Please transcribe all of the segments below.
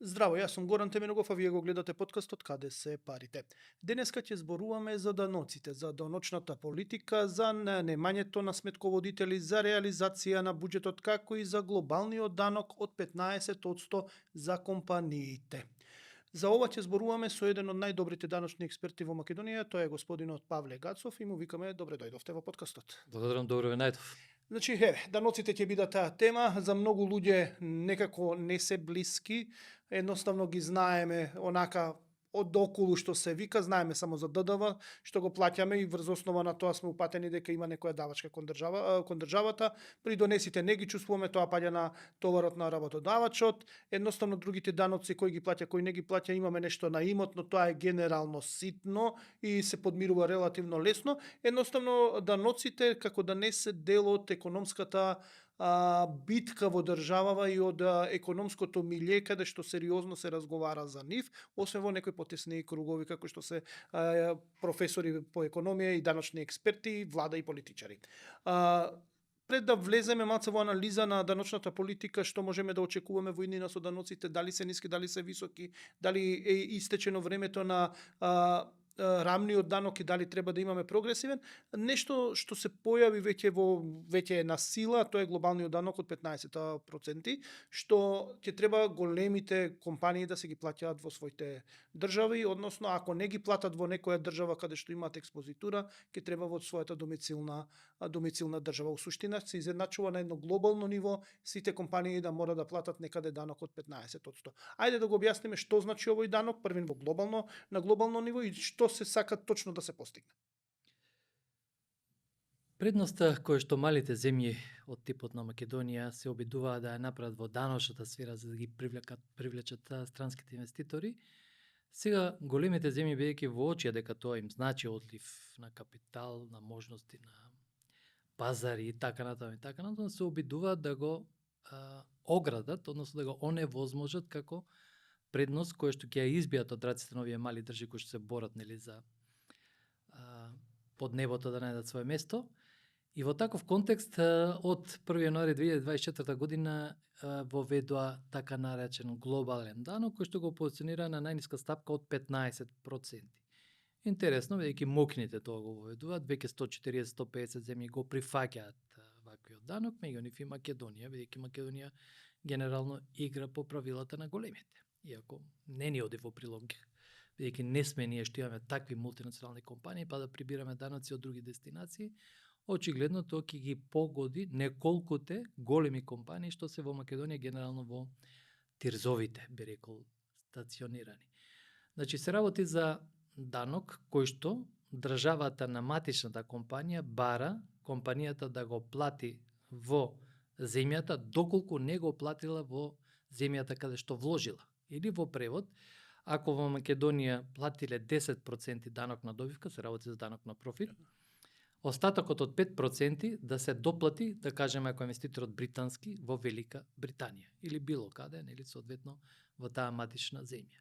Здраво, јас сум Горан Теменогов, а вие го гледате подкастот Каде се парите. Денеска ќе зборуваме за даноците, за даночната политика, за наемањето на сметководители, за реализација на буџетот, како и за глобалниот данок од 15% за компаниите. За ова ќе зборуваме со еден од најдобрите даночни експерти во Македонија, тоа е господинот Павле Гацов и му викаме добре дојдовте во подкастот. Благодарам, добро ве најдов. Значи, даноците ќе бидат таа тема, за многу луѓе некако не се блиски, едноставно ги знаеме онака од околу што се вика, знаеме само за ДДВ, што го плаќаме и врз основа на тоа сме упатени дека има некоја давачка кон државата. При донесите не ги чувствуваме, тоа паѓа на товарот на работодавачот. Едноставно другите даноци кој ги плаќа, кој не ги плаќа, имаме нешто на имот, но тоа е генерално ситно и се подмирува релативно лесно. Едноставно даноците како да не се дел од економската битка во државава и од економското милје каде што сериозно се разговара за нив, освен во некои потесни кругови како што се професори по економија и даночни експерти, влада и политичари. Пред да влеземе малце во анализа на даночната политика, што можеме да очекуваме во иднина со даноците, дали се ниски, дали се високи, дали е истечено времето на рамниот данок и дали треба да имаме прогресивен, нешто што се појави веќе е на сила, тоа е глобалниот данок од 15%, што ќе треба големите компании да се ги плаќаат во своите држави, односно ако не ги платат во некоја држава каде што имаат експозитура, ќе треба во својата домицилна држава. Во суштина се изедначува на едно глобално ниво сите компании да мора да платат некаде данок од 15%. Ајде да го објасниме што значи овој данок, првин на глобално ниво и што се сака точно да се постигне. Предноста која што малите земји од типот на Македонија се обидуваат да ја направат во даночната сфера за да ги привлечат странските инвеститори, сега големите земји бидејќи воочија дека тоа им значи одлив на капитал, на можности на пазари и така натаму, се обидуваат да го оградат, односно да го оневозможат како предност која што ќе ја избијат од раците на овие мали држави кои што се борат нели за под небото да најдат свое место. И во таков контекст од 1 јануари 2024 година воведува така наречен глобален данок кој што го позиционира на најниска стапка од 15%. Интересно, бидејќи мокните тоа го воведуваат, веќе 140-150 земји го прифаќаат ваквиот данок, меѓу нив и Македонија, бидејќи Македонија генерално игра по правилата на големите. Иако не ни оди во прилог, бидејќи не сме ние што имаме такви мултинационални компании, па да прибираме даноци од други дестинации, очигледно тоа ќе ги погоди неколкуте големи компании што се во Македонија генерално во тирзовите, би рекол, стационирани. Значи се работи за данок кој што државата на матичната компанија бара компанијата да го плати во земјата доколку не го платила во земјата каде што вложила. Или во превод, ако во Македонија платиле 10% данок на добивка, се работи за данок на профит, остатокот од 5% да се доплати, да кажеме ако инвеститорот британски во Велика Британија или било каде, нели соодветно во таа матична земја.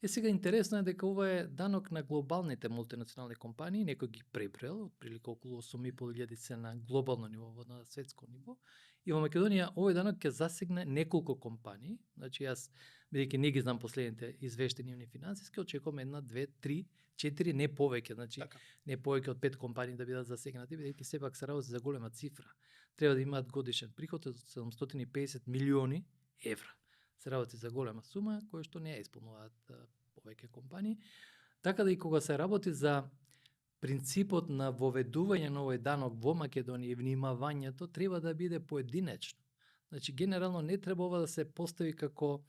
Сега интересно е дека ова е данок на глобалните мултинационални компании, некој ги преброил, отприлика околу 8.500 се на глобално ниво, на светско ниво. И во Македонија овој данок ќе засегне неколку компании. Значи јас, бидејќи не ги знам последните извештаи нивни финансиски, очекувам 1, 2, 3, 4, не повеќе, значи Така. не повеќе од 5 компании да бидат засегнати, бидејќи сепак се работи за голема цифра. Треба да имаат годишен приход од 750 милиони евра. Се работи за голема сума која што не ја исполнуваат повеќе компании. Така да и кога се работи за принципот на воведување на овој данок во Македонија и внимавањето треба да биде поединечно. Значи генерално не треба ова да се постави како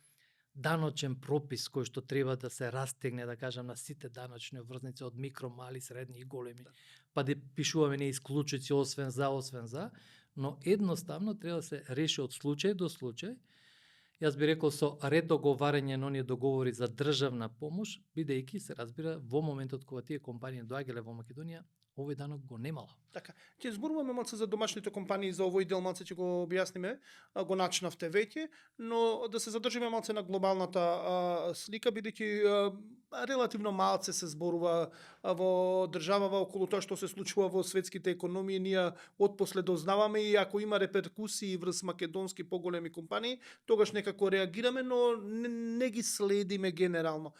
даночен пропис кој што треба да се растегне, да кажам, на сите даночни обврзници од микро, мали, средни и големи. Па да пишуваме не исклучици освен за, но едноставно треба да се реши од случај до случај. Јас би рекол со редоговарање на оние договори за државна помош, бидејќи се разбира во моментот кога тие компании доаѓале во Македонија, овој данок го немало. Така, ќе зборуваме малце за домашните компании, за овој дел малце ќе го објасниме, го начнавте веќе, но да се задржиме малце на глобалната слика, бидејќи релативно малце се зборува во државава околу тоа што се случува во светските економии. Ние отпосле дознаваме и ако има реперкусии врз македонски поголеми компании, тогаш некако реагираме, но не ги следиме генерално.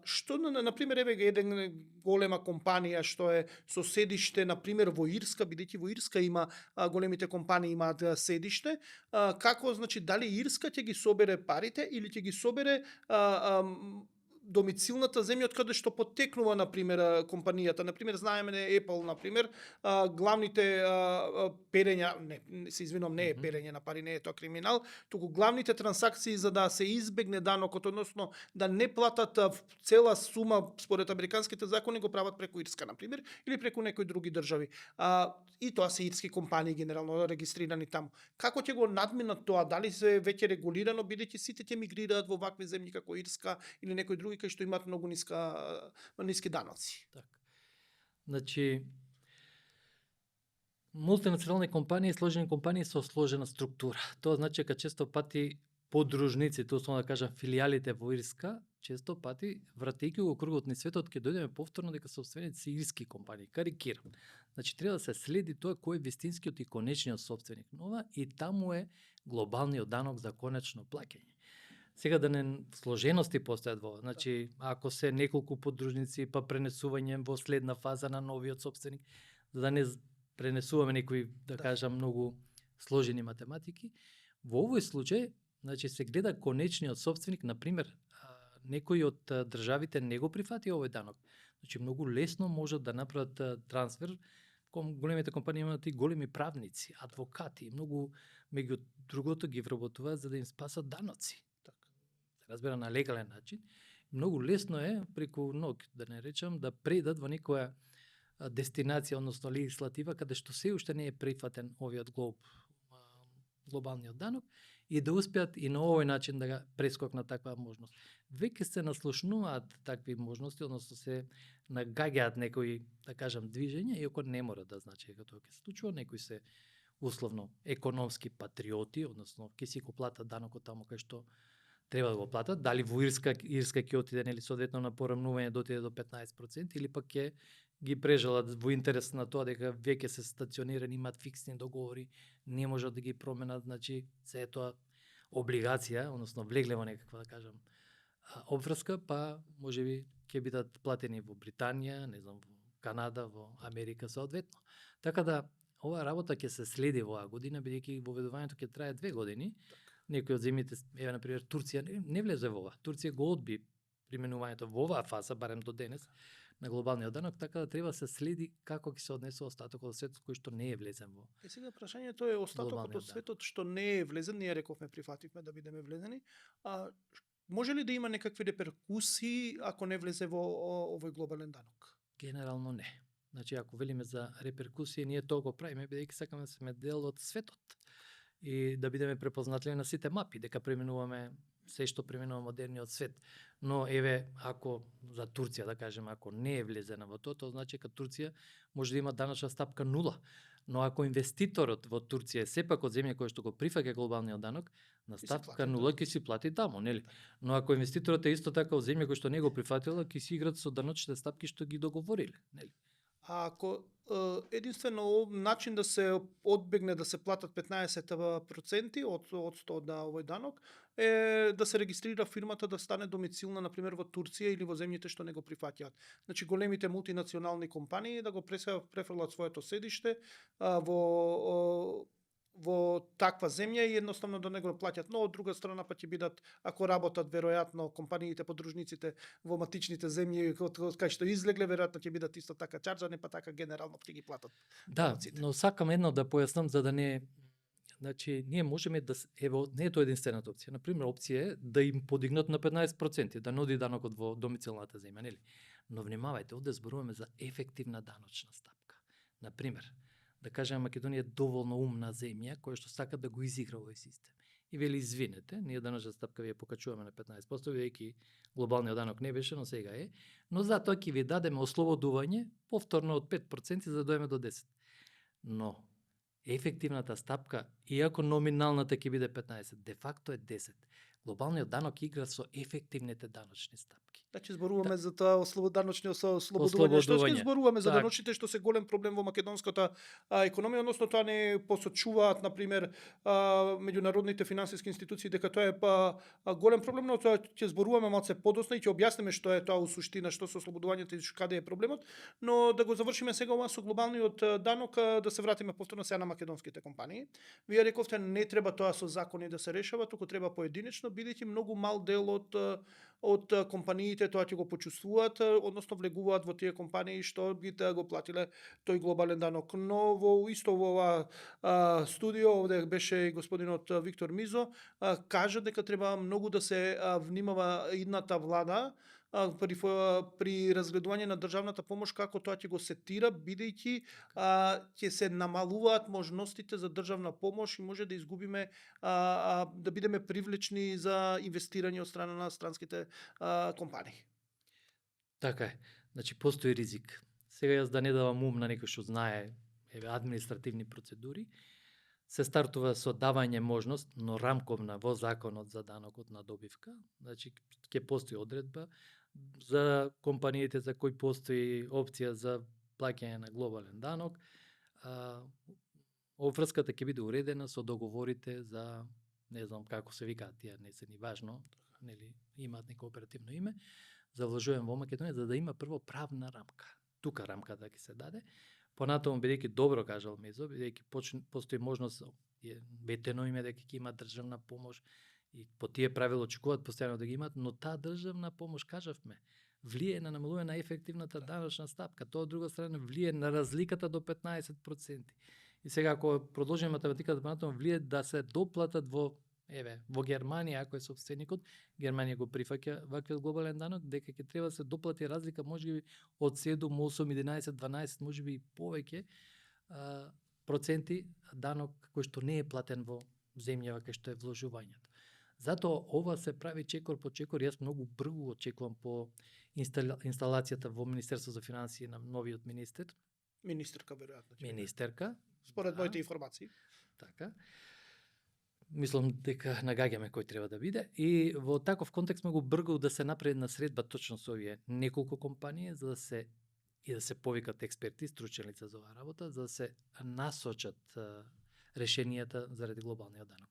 Што на пример еве еден голема компанија што е со седиште на пример во Ирска, бидејќи во Ирска има големите компании имаат седиште, како значи дали Ирска ќе ги собере парите или ќе ги собере домицилната земја од каде што потекнува на пример компанијата. На пример знаеме Apple на пример, главните перења, не се извинувам, не е перење на пари, не е тоа криминал, туку главните трансакции за да се избегне данокот, односно да не платат цела сума според американските закони, го прават преку Ирска на пример или преку некои други држави. И тоа се ирски компании генерално регистрирани таму. Како ќе го надминат тоа? Дали се веќе регулирано, бидејќи сите ќе мигрираат во вакви земји како Ирска или некои други кај што имаат многу ниски даноци? Така. Значи, мултинационални компании, сложени компании со сложена структура. Тоа значи дека често пати подружниците, условно да кажам филијалите во Ирска, често пати вратејќи го кругот низ светот ќе дојдеме повторно дека собственици се ирски компании. Карикирам. Значи треба да се следи тоа кој е вистинскиот и конечниот собственик нова и таму е глобалниот данок за конечно плаќање. Сега да не сложености постојат во, значи ако се неколку подружници па пренесување во следна фаза на новиот собственик, за да не пренесуваме некои да кажам многу сложени математики, во овој случај значи се гледа конечниот собственик, на пример, некои од државите не го прифати овој данок. Значи многу лесно можат да направат трансфер кон големите компании имаат и големи правници, адвокати, многу меѓу другото ги вработуваат за да им спасат даноци. Така. Разбира на легален начин. Многу лесно е преку ног, да не речам, да предат во некоја дестинација, односно легислатива, каде што се уште не е прифатен овиот глобалниот данок и да успеат и на овој начин да ga прескокнат таква можност. Веќе се наслушнуваат такви можности, односно се нагаѓаат некои, да кажам, движења, иако не мора да значи дека тоа ќе се случува, некои се условно економски патриоти, односно ќе си го платат данокот таму кај што треба да го платат, дали во Ирска ќе отиде нели соодветно на порамнување до 15% или пак ќе ги прежалат во интерес на тоа дека веќе се стационирани, имаат фиксни договори, не можат да ги променат, значи се е тоа облигација, односно влегле во некаква, да кажам, обврска, па можеби ќе бидат платени во Британија, не знам, во Канада, во Америка соодветно. Така да оваа работа ќе се следи во оваа година, бидејќи воведувањето ќе трае 2 години. Некои од земјите, еве на пример Турција не влезе во ова. Турција го одби применувањето во оваа фаза, барем до денес, на глобалниот данок, така да треба се следи како ќе се однесува остатокот од светот кој што не е влезен во. Сега прашањето е остатокот од светот што не е влезен, ние рековме прифативме да бидеме влезени, може ли да има некакви реперкусии ако не влезе во овој глобален данок? Генерално не. Значи ако велиме за реперкусии, ние тоа го правиме бидејќи сакаме да сме дел од светот и да бидеме препознатливи на сите мапи, дека преминуваме се што преминува модерниот свет. Но еве, ако за Турција, да кажеме, ако не е влезена во тоа значи дека Турција може да има даночна стапка 0. Но ако инвеститорот во Турција е сепак од земја која што го прифаќа глобалниот данок, на стапка 0 ќе си плати таму, нели? Но ако инвеститорот е исто така од земја која што не го прифатила, ќе си играат со даночните стапки што ги договориле, нели? А ако единствено начин да се одбегне да се платат 15% од 100 на овој данок е да се регистрира фирмата да стане домицилна на пример во Турција или во земјите што не го прифаќаат. Значи големите мултинационални компании да го префрлат своето седиште во таква земја и едноставно да не го плаќат. Но од друга страна па ќе бидат, ако работат веројатно компаниите подружниците во матичните земји кај што излегле, веројатно ќе бидат исто така чарджани, па така генерално ќе ги платат. Да, но сакам едно да појаснам за да не, значи ние можеме да ево не е тоа единствената опција. На пример опција е да им подигнат на 15%, да не оди данокот во домицилната земја, нели? Но внимавајте, овде зборуваме за ефективна даночна стапка. На пример, да кажеме Македонија е доволно умна земја која што сака да го изигра овој систем. И вели извинете, ние даночна стапка ви ја покачуваме на 15%, бидејќи глобалниот данок не беше, но сега е, но затоа ќе ви дадеме ослободување повторно од 5% за да дојдеме до 10. Но ефективната стапка, иако номиналната ќе биде 15, де факто е 10. Глобалниот данок игра со ефективните даночни стапки. Значи зборуваме за тоа даночни ослободување. Што ќе Ослободување. зборуваме за Так. даночните, што се голем проблем во македонската економија, односно тоа не посочуваат на пример меѓународните финансиски институции дека тоа е голем проблем, но тоа ќе зборуваме малце подоцна и ќе објасниме што е тоа у суштина, што се ослободувањето и каде е проблемот, но да го завршиме сега ова со глобалниот данок, да се вратиме повторно сега на македонските компании. Вие рековте не треба тоа со закони да се решава, туку треба поединечно, бидејќи многу мал дел од компаниите тоа ќе го почувствуваат, односно влегуваат во тие компании што би да го платиле тој глобален данок. Но исто во ова студио овде беше и господинот Виктор Мизо, кажа дека треба многу да се внимава идната влада при разгледување на државната помош како тоа ќе го сетира, бидејќи ќе се намалуваат можностите за државна помош и може да изгубиме да бидеме привлечни за инвестирање од страна на странските компании. Така е. Значи постои ризик. Сега јас да не давам ум на некој што знае административни процедури, се стартува со давање можност, но рамковна во законот за данокот на добивка. Значи ќе постои одредба за компаниите за кои постои опција за плаќање на глобален данок. Обврската ќе биде уредена со договорите за, не знам како се викаат тие, не се ни важно, нели имаат неко оперативно име, за вложување во Македонија, за да има прво правна рамка. Тука рамката ќе се даде. Понатаму, бидејќи добро кажал Мезо, бидејќи постои можност, ветено име дека ќе има државна помош и по тие правила очекуваат постојано да ги имаат, но таа државна помош, кажавме, влие на намалување на ефективната даночна стапка, тоа од друга страна влие на разликата до 15%. И сега ако продолжиме математиката понатаму, влие да се доплатат во Германија, ако е собственикот, Германија го прифаќа ваквиот глобален данок, дека ќе треба да се доплати разлика можеби од 7, 8, 11, 12, можеби и повеќе проценти данок кој што не е платен во земјава кај што е вложувањето. Затоа ова се прави чекор по чекор. Јас многу брзо очекувам по инсталацијата во Министерство за финансии на новиот министер. Министерка, веројатно. Министерка. Според моите информации. Така. Мислам дека нагаѓаме кој треба да биде. И во таков контекст многу брзо да се направи една средба точно со овие неколку компании, за да се повикат експерти, стручни лица за оваа работа, за да се насочат решенијата заради глобалниот данок.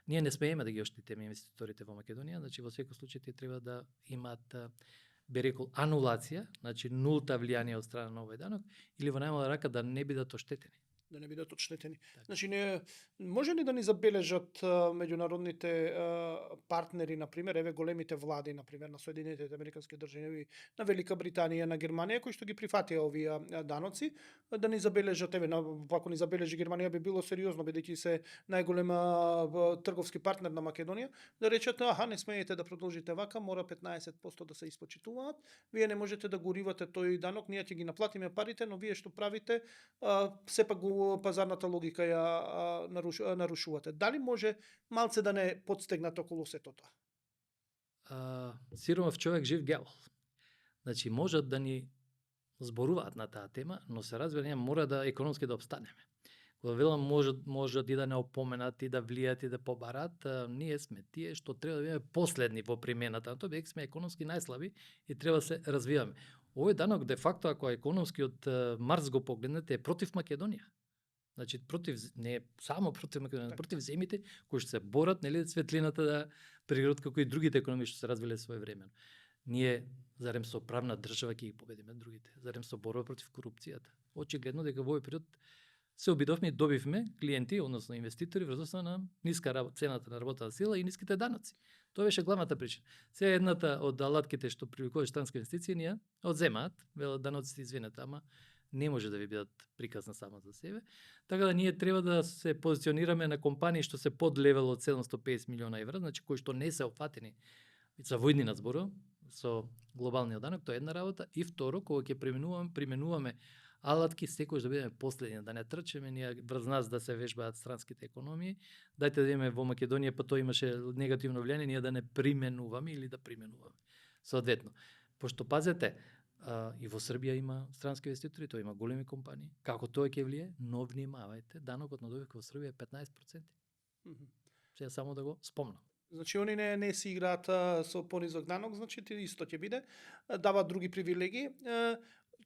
Ние не смееме да ги оштитиме инвеститорите во Македонија, значи во секој случај тие треба да имаат би рекол анулација, значи нулта влијание од страна на овој данок, или во најмала рака да не бидат оштетени. Да не бидат отштетени. Так. Значи, може ли да ни забележат меѓународните партнери, например, големите влади, например, на Соединетите Американски држави, на Велика Британија, на Германија, кои што ги прифатија овие даноци, да ни забележат, ако ни забележи Германија би било сериозно, бидејќи се најголема трговски партнер на Македонија, да речат, не смеете да продолжите вака, мора 15% да се испочитуваат, вие не можете да го уривате тој данок, ние ќе ги наплатиме парите, но вие што правите, сепак го пазарната логика ја нарушувате. Дали може малце да не подстегнат околу сето тоа? Сиромав човек жив гјавол. Значи можат да ни зборуваат на таа тема, но се разбира ние мора да економски да обстанеме. Кога велам можат и да не опоменат и да влијат и да побарат, ние сме тие што треба да бидеме последни во примената на тоа, бидејќи сме економски најслаби и треба да се развиваме. Овој данок де факто ако економски од Марс го погледнете е против Македонија. Значи не само против Македонија, против земите кои што се борат, нели, светлината да природ како и другите економии што се развиле своевремено. Ние зарем со правна држава ќе ги победиме другите, зарем со борба против корупцијата. Очигледно дека во овој период се обидовме и добивме клиенти, односно инвеститори врз основа на ниска цената на работна сила и ниските даноци. Тоа беше главната причина. Сега едната од алатките што привлекува странски инвестиции ние одземаат, велат даноците извинете, ама не може да ви бидат приказна само за себе. Така да ние треба да се позиционираме на компании што се под левел од 750 милиона евра, значи кои што не се опфатени за војнина збору со глобалниот данок, тоа е една работа. И второ, кога ќе применуваме алатки, секојаш да бидеме последни, да не трчеме ние врз нас да се вежбаат странските економии. Дајте да имаме во Македонија, па тоа имаше негативно влијание, ние да не применуваме или да применуваме. Соодветно, пошто пазете, и во Србија има странски инвеститори, тоа има големи компании. Како тоа ќе влие? Но внимавајте, данокот на добивка во Србија е 15%. Сега само да го спомнам. Значи они не си играат со понизок данок, значи ти исто ќе биде, даваат други привилегии.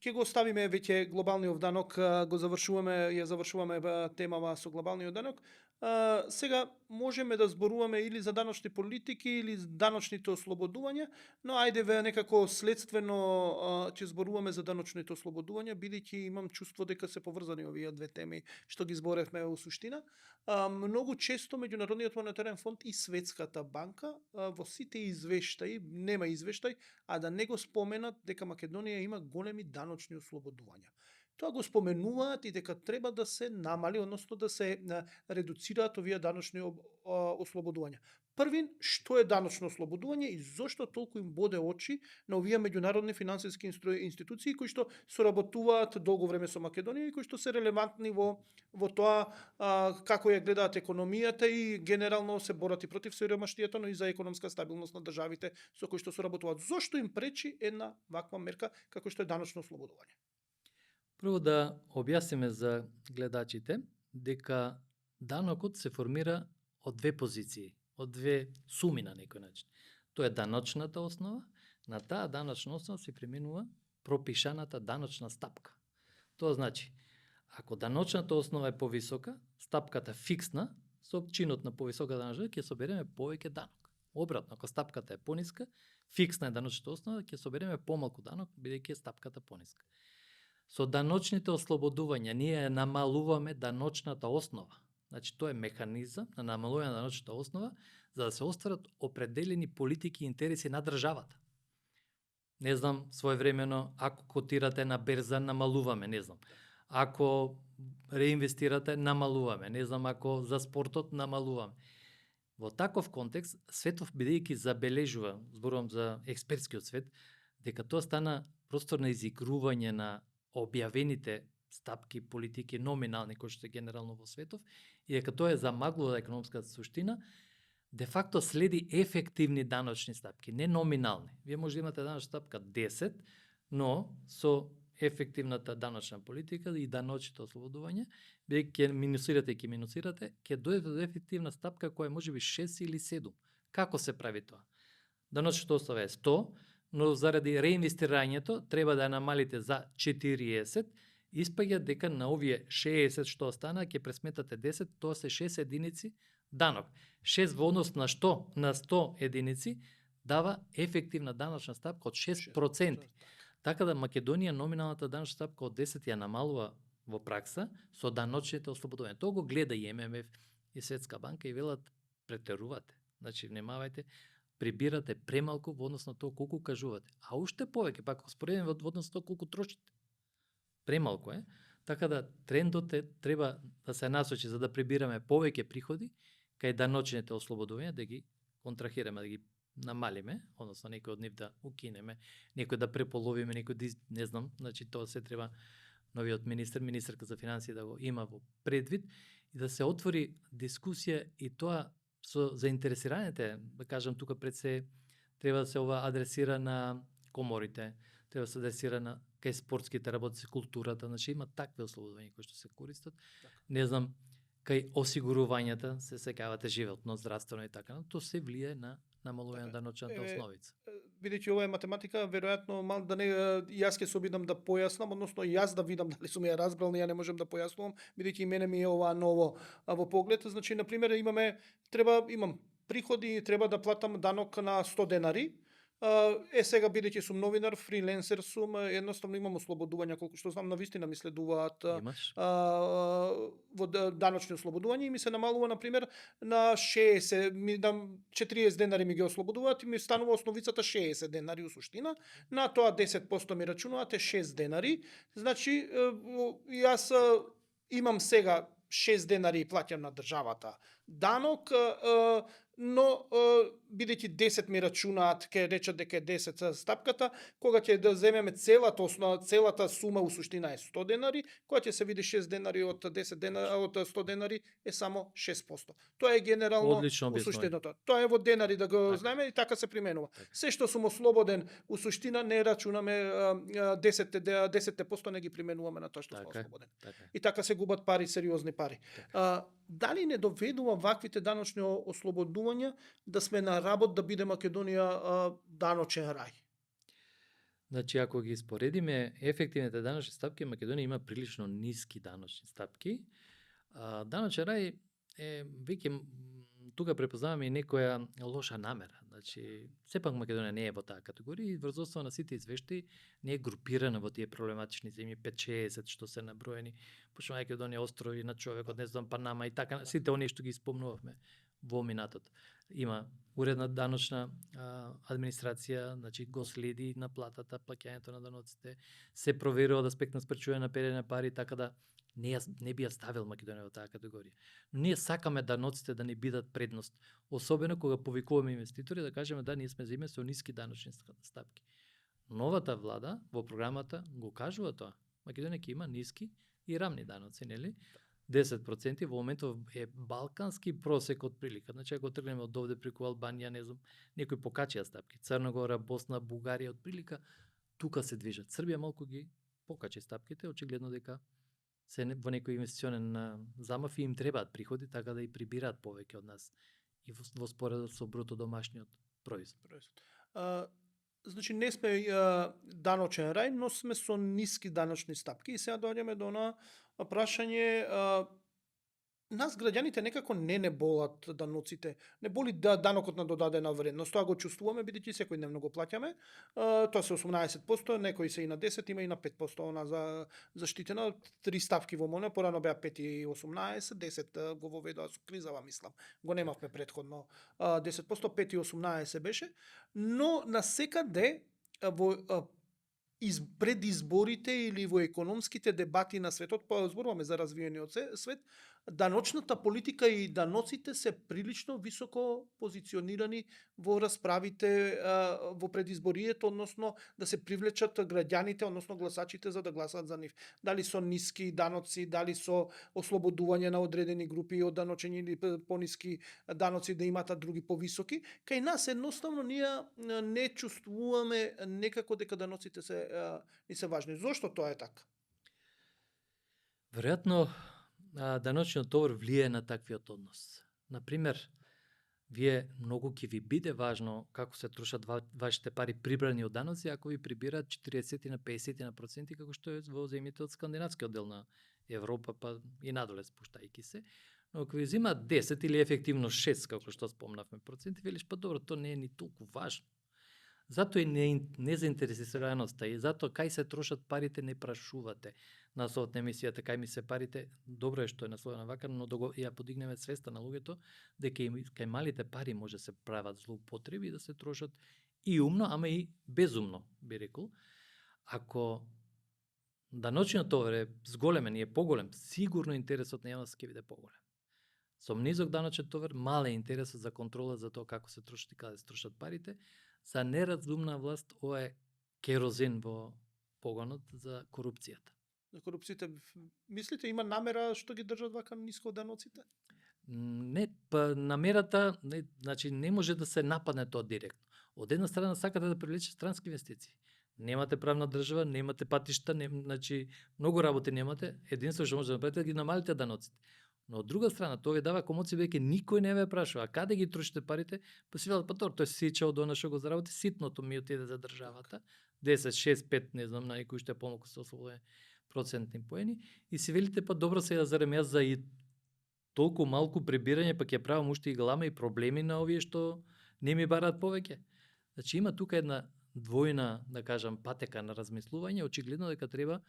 Ќе го оставиме веќе глобалниот данок, го завршуваме, ја завршуваме темава со глобалниот данок. Сега можеме да зборуваме или за даночни политики или за даночните ослободувања, но ајде некако следствено ќе зборуваме за даночните ослободувања, бидејќи имам чувство дека се поврзани овие две теми што ги зборевме во суштина. Многу често Меѓународниот монетарен фонд и Светската банка во сите извештаи, нема извештај, а да не го споменат дека Македонија има големи даночни ослободувања. Тоа го споменуваат и дека треба да се намали, односно да се редуцираат овие даночни ослободувања. Првин, што е даночно ослободување и зошто толку им боде очи на овие меѓународни финансиски институции кои што соработуваат долго време со Македонија и кои што се релевантни во тоа како ја гледаат економијата и генерално се борат и против сиромаштијата, но и за економска стабилност на државите со кои што соработуваат. Зошто им пречи една ваква мерка како што е даночно ослободување? Прво да објасниме за гледачите дека данокот се формира од две позиции, од две суми на некој начин. Тоа е даночната основа, на таа даночна основа се применува пропишаната даночна стапка. Тоа значи, ако даночната основа е повисока, стапката фиксна, со чинот на повисока даночна ќе собереме повеќе данок. Обратно, ако стапката е пониска, фиксна е даночната основа, ќе собереме помалку данок, бидејќи е стапката пониска. Со даночните ослободувања ние намалуваме даночната основа. Значи тоа е механизам на намалување на даночната основа за да се остварат определени политики и интереси на државата. Не знам, своевремено ако котирате на берза намалуваме, не знам. Ако реинвестирате намалуваме, не знам, ако за спортот намалуваме. Во таков контекст светов бидејќи забележува, зборувам за експертскиот свет, дека тоа стана простор на изигрување на објавените стапки, политики, номинални, кои што се генерално во светов, и дека тоа е замаглува економската суштина, де факто следи ефективни даночни стапки, не номинални. Вие може да имате даночна стапка 10, но со ефективната даночна политика и даночните ослободување, бидејќи ќе минусирате, ќе дојдете до ефективна стапка која е можеби 6 или 7. Како се прави тоа? Даночната основа е 100, но заради реинвестирањето треба да ја намалите за 40, испаѓа дека на овие 60 што остана, ќе пресметате 10, тоа се 6 единици данок. 6 во однос на што? На 100 единици дава ефективна даночна стапка од 6%. Така да Македонија номиналната даночна стапка од 10 ја намалува во пракса со даночните ослободувања. Тоа го гледа и ММФ и Светска банка и велат претерувате. Значи внимавајте, прибирате премалку во однос на тоа колку кажувате. А уште повеќе, пак спореден во однос на тоа колку трошите. Премалку е. Така да трендот е треба да се насочи за да прибираме повеќе приходи кај даночните ослободувања, да ги контрахираме, да ги намалиме, односно некој од нив да укинеме, некој да преполовиме, некој да не знам, значи тоа се треба новиот министерка за финансии да го има во предвид и да се отвори дискусија и тоа со заинтересираните, да кажам тука пред се треба да се ова адресира на коморите, треба да се адресира на кај спортските работници, културата, значи има такви ослободувања кои што се користат. Не знам, кај осигурувањата се сеќавате животно, здравствено и така, но тоа се влие на намалување на даночната основица. Бидејќи ова е математика, веројатно мал да не јас ќе се обидам да појаснам, односно јас да видам дали сум ја разбрал, ја не можам да појаснувам, бидејќи и мене ми е ова ново во поглед. Значи на пример имам приходи, треба да платам данок на 100 денари. Сега бидејќи сум новинар, фриленсер сум, едноставно имам ослободувања, колку што знам, навистина ми следуваат во даночни ослободувања и ми се намалува на пример на 60, ми дам 40 денари ми ги ослободуваат и ми станува основицата 60 денари у суштина. На тоа 10% ми рачунуваат е 6 денари. Значи јас имам сега 6 денари и плаќам на државата данок, но бидејќи 10 ми рачунаат, ќе речат дека е 10 стапката, кога ќе да земеме целата сума у суштина е 100 денари, кога ќе се види 6 денари од 10 денари, од 100 денари е само 6%. Тоа е генерално у суштината. Тоа е во денари да го знаеме и така се применува. Се што сум ослободен у суштина не рачунаме 10% не ги применуваме на тоа што сум ослободен. И така се губат пари, сериозни пари. дали не доведува ваквите даночни ослободувања да сме на работ да биде Македонија даночен рај? Значи, ако ги споредиме ефективните даночни стапки, Македонија има прилично ниски даночни стапки. Даночен рај е веќе тука препознаваме и некоја лоша намера. Значи, сепак Македонија не е во таа категорија и врз основа на сите извештаи не е групирана во тие проблематични земји 5-60 што се наброени, почнувајќи од оние острови на човекот, не знам, Панама и така, сите оние што ги спомнувавме во минатото. Има уредна даночна администрација, значи го следи наплатата, плаќањето на даноците, се проверува од аспект на спречување на перење на пари, така да не би ја ставил Македонија во таа категорија. Но ние сакаме даноците да не бидат предност, особено кога повикуваме инвеститори да кажеме да ние сме земја со ниски даночни стапки. Новата влада во програмата го кажува тоа. Македонија ќе има ниски и рамни даноци, нели? 10% во моментов е балкански просек од прилика. Значи ако тргнеме од овде преку Албанија, не знам, некои покачија стапки, Црна Гора, Босна, Бугарија од прилика тука се движат. Србија малку ги покачи стапките, очигледно дека се во некој инвестиционен замав и им требаат приходи, така да и прибираат повеќе од нас и во споредба со бруто домашниот производ. Значи не сме даночен рај, но сме со ниски даночни стапки и сега доаѓаме до она прашање, нас граѓаните некако не болат даноците. Не боли данокот на додадена вредност. Тоа го чувствуваме бидејќи секојдневно го плаќаме. Тоа се 18%, некои се и на 10, има и на 5% она за заштитена. 3 ставки во Монеа, порано беа 5 и 18, 10 го воведоа со кризава, мислам. Го немавме претходно 10%, 5 и 18 беше, но насекаде во пред изборите или во економските дебати на светот, па зборуваме за развиениот свет, даночната политика и даноците се прилично високо позиционирани во расправите во предизборието, односно да се привлечат граѓаните, односно гласачите за да гласат за нив. Дали со ниски даноци, дали со ослободување на одредени групи од даночење или пониски даноци да имаат други повисоки. Кај нас едноставно ние не чувствуваме некако дека даноците ни се важни. Зошто тоа е така? Веројатно даночниот товар влие на таквиот однос. Например, вие многу ќе ви биде важно како се трошат вашите пари прибрани од даноци, ако ви прибираат 40 на 50 на проценти, како што е во земјите од скандинавскиот дел на Европа, па и надоле спуштајќи се. Но ако ви земаат 10 или ефективно 6, како што спомнавме проценти, велиш па добро, тоа не е ни толку важно. Затоа и незаинтересираноста и затоа кај се трошат парите не прашувате. Насловот на емисијата кај ми се парите, добро е што е насловена вака, но да ја подигнеме свеста на луѓето дека кај малите пари може се прават злоупотреби и да се трошат и умно, ама и безумно, би рекол. Ако даночниот товар е зголемен и е поголем, сигурно интересот на јавноста ќе биде поголем. Со низок даночен товар, мал е интересот за контрола за тоа како се трошат и каде се трошат парите. За неразумна власт ова е керозин во погонот за корупцијата. За корупцијата, мислите има намера што ги држат вака ниско даноците? Не, па намерата, значи не може да се нападне тоа директно. Од една страна сакате да привлечете странски инвестиции. Немате правна држава, немате патишта, значи многу работи немате, единствено што може да направите да ги намалите даноците. Но од друга страна, тоа ви дава комоција веќе никој не ве прашува, а каде ги трошите парите? Па си велат, па тој сича од она што го заработи, ситното ми отиде за државата. 10, 6, 5, не знам, на некој уште помалку се ослободени процентни поени и си велите, па добро сега зарем јас за и толку малку прибирање, па ќе правам уште и глама и проблеми на овие што не ми бараат повеќе. Значи има тука една двојна, да кажам, патека на размислување, очигледно дека треба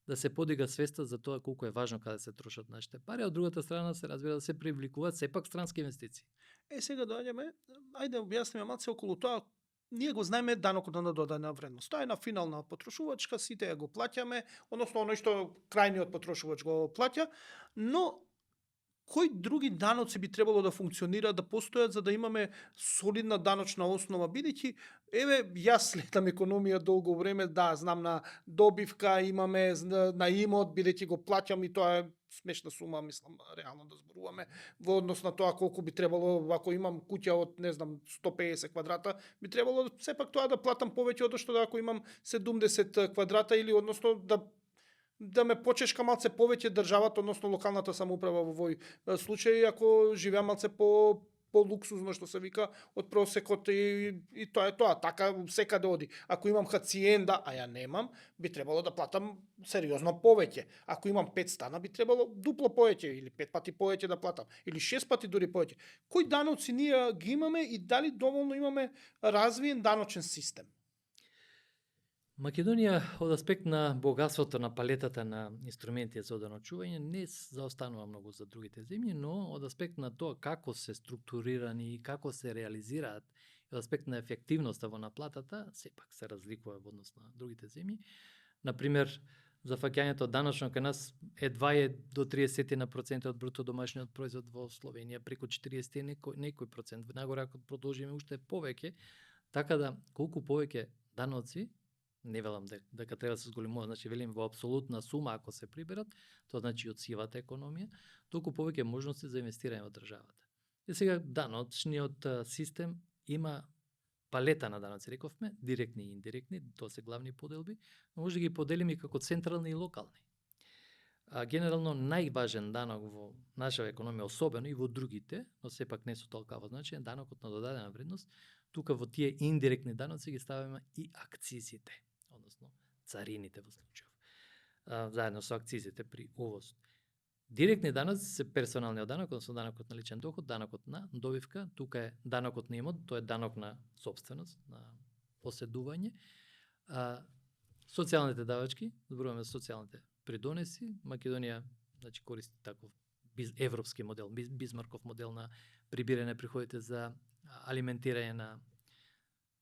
да се подига свеста за тоа колку е важно каде се трошат нашите пари, а од другата страна се разбира да се привлекуваат сепак странски инвестиции. Сега доаѓаме, ајде објасниме малце околу тоа. Ние го знаеме данокот на додадена вредност. Тоа е на финална потрошувачка, сите ја го плаќаме, односно оној што крајниот потрошувач го плаќа, но кои други даноци би требало да функционираат, да постојат за да имаме солидна даночна основа, бидејќи еве јас следам економија долго време, да, знам на добивка, имаме на имот, бидејќи го плаќам и тоа е смешна сума, мислам, реално да зборуваме, во однос на тоа колку би требало, ако имам куќа од, не знам, 150 квадрата, би требало сепак тоа да платам повеќе од што да ако имам 70 квадрата или односно да да ме почешка малце повеќе државата, односно локалната самоуправа во овој случај, ако живеам малце по луксузно, што се вика, од просекот и тоа е тоа, така секаде оди. Ако имам хациенда, а ја немам, би требало да платам сериозно повеќе. Ако имам 5 стана, би требало дупло повеќе или 5 пати повеќе да платам, или 6 пати дури повеќе. Кои даноци ние ги имаме и дали доволно имаме развиен даночен систем? Македонија од аспект на богатството на палетата на инструменти за оданочување не заостанува многу за другите земји, но од аспект на тоа како се структурирани и како се реализираат, и од аспект на ефективноста во наплатата, сепак се разликува во однос на другите земји. Например, зафаќањето даночно кај нас едва е до 30% од бруто домашниот производ, во Словенија преку 40 некој процент, нагоре ако продолжиме уште повеќе, така да колку повеќе даноци, не велам дека треба да се зголемува, значи велим во апсолутна сума ако се приберат, тоа значи од сивата економија, толку повеќе можности за инвестирање во државата. И сега даночниот систем има палета на даноци, рековме, директни и индиректни, тоа се главни поделби, но може да ги поделиме како централни и локални. Генерално најважен данок во нашава економија, особено и во другите, но сепак не со толкава значај, данокот на додадена вредност. Тука во тие индиректни даноци ги ставаме и акцизите, односно царините во случајов, заедно со акцизите при увоз. Директни даноци се персоналниот данок, односно данокот на личен доход, данокот на добивка, тука е данокот на имот, тоа е данок на собственост, на поседување. Социјалните давачки, зборуваме за социјалните придонеси, Македонија значи користи таков европски модел, Бисмарков модел на прибирање приходите за алиментирање на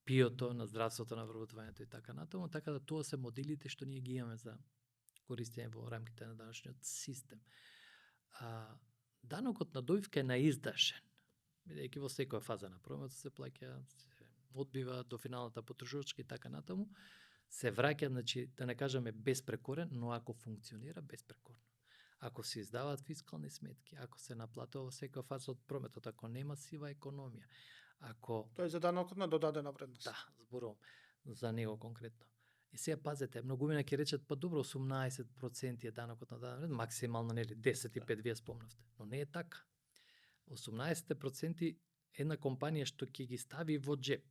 пиото, на здравството, на вработувањето и така натаму, така да тоа се моделите што ние ги имаме за користење во рамките на даночниот систем. Данокот на добивка е наиздашен, бидејќи во секоја фаза на промет се плаќа, се одбива до финалната потрошувачка и така натаму, се враќа, значи да не кажеме безпрекорен, но ако функционира безпрекорно. Ако се издаваат фискални сметки, ако се наплатува во секоја фаза од прометот, ако нема сива економија, ако... Тоа е за данокот на додадена вредност. Да, зборувам за него конкретно. И сега пазете, многумина ќе речат, па добро, 18% е данокот на додадена вредност, максимално нели 10,5 вие спомнавте, но не е така. 18% една компанија што ќе ги стави во джеп,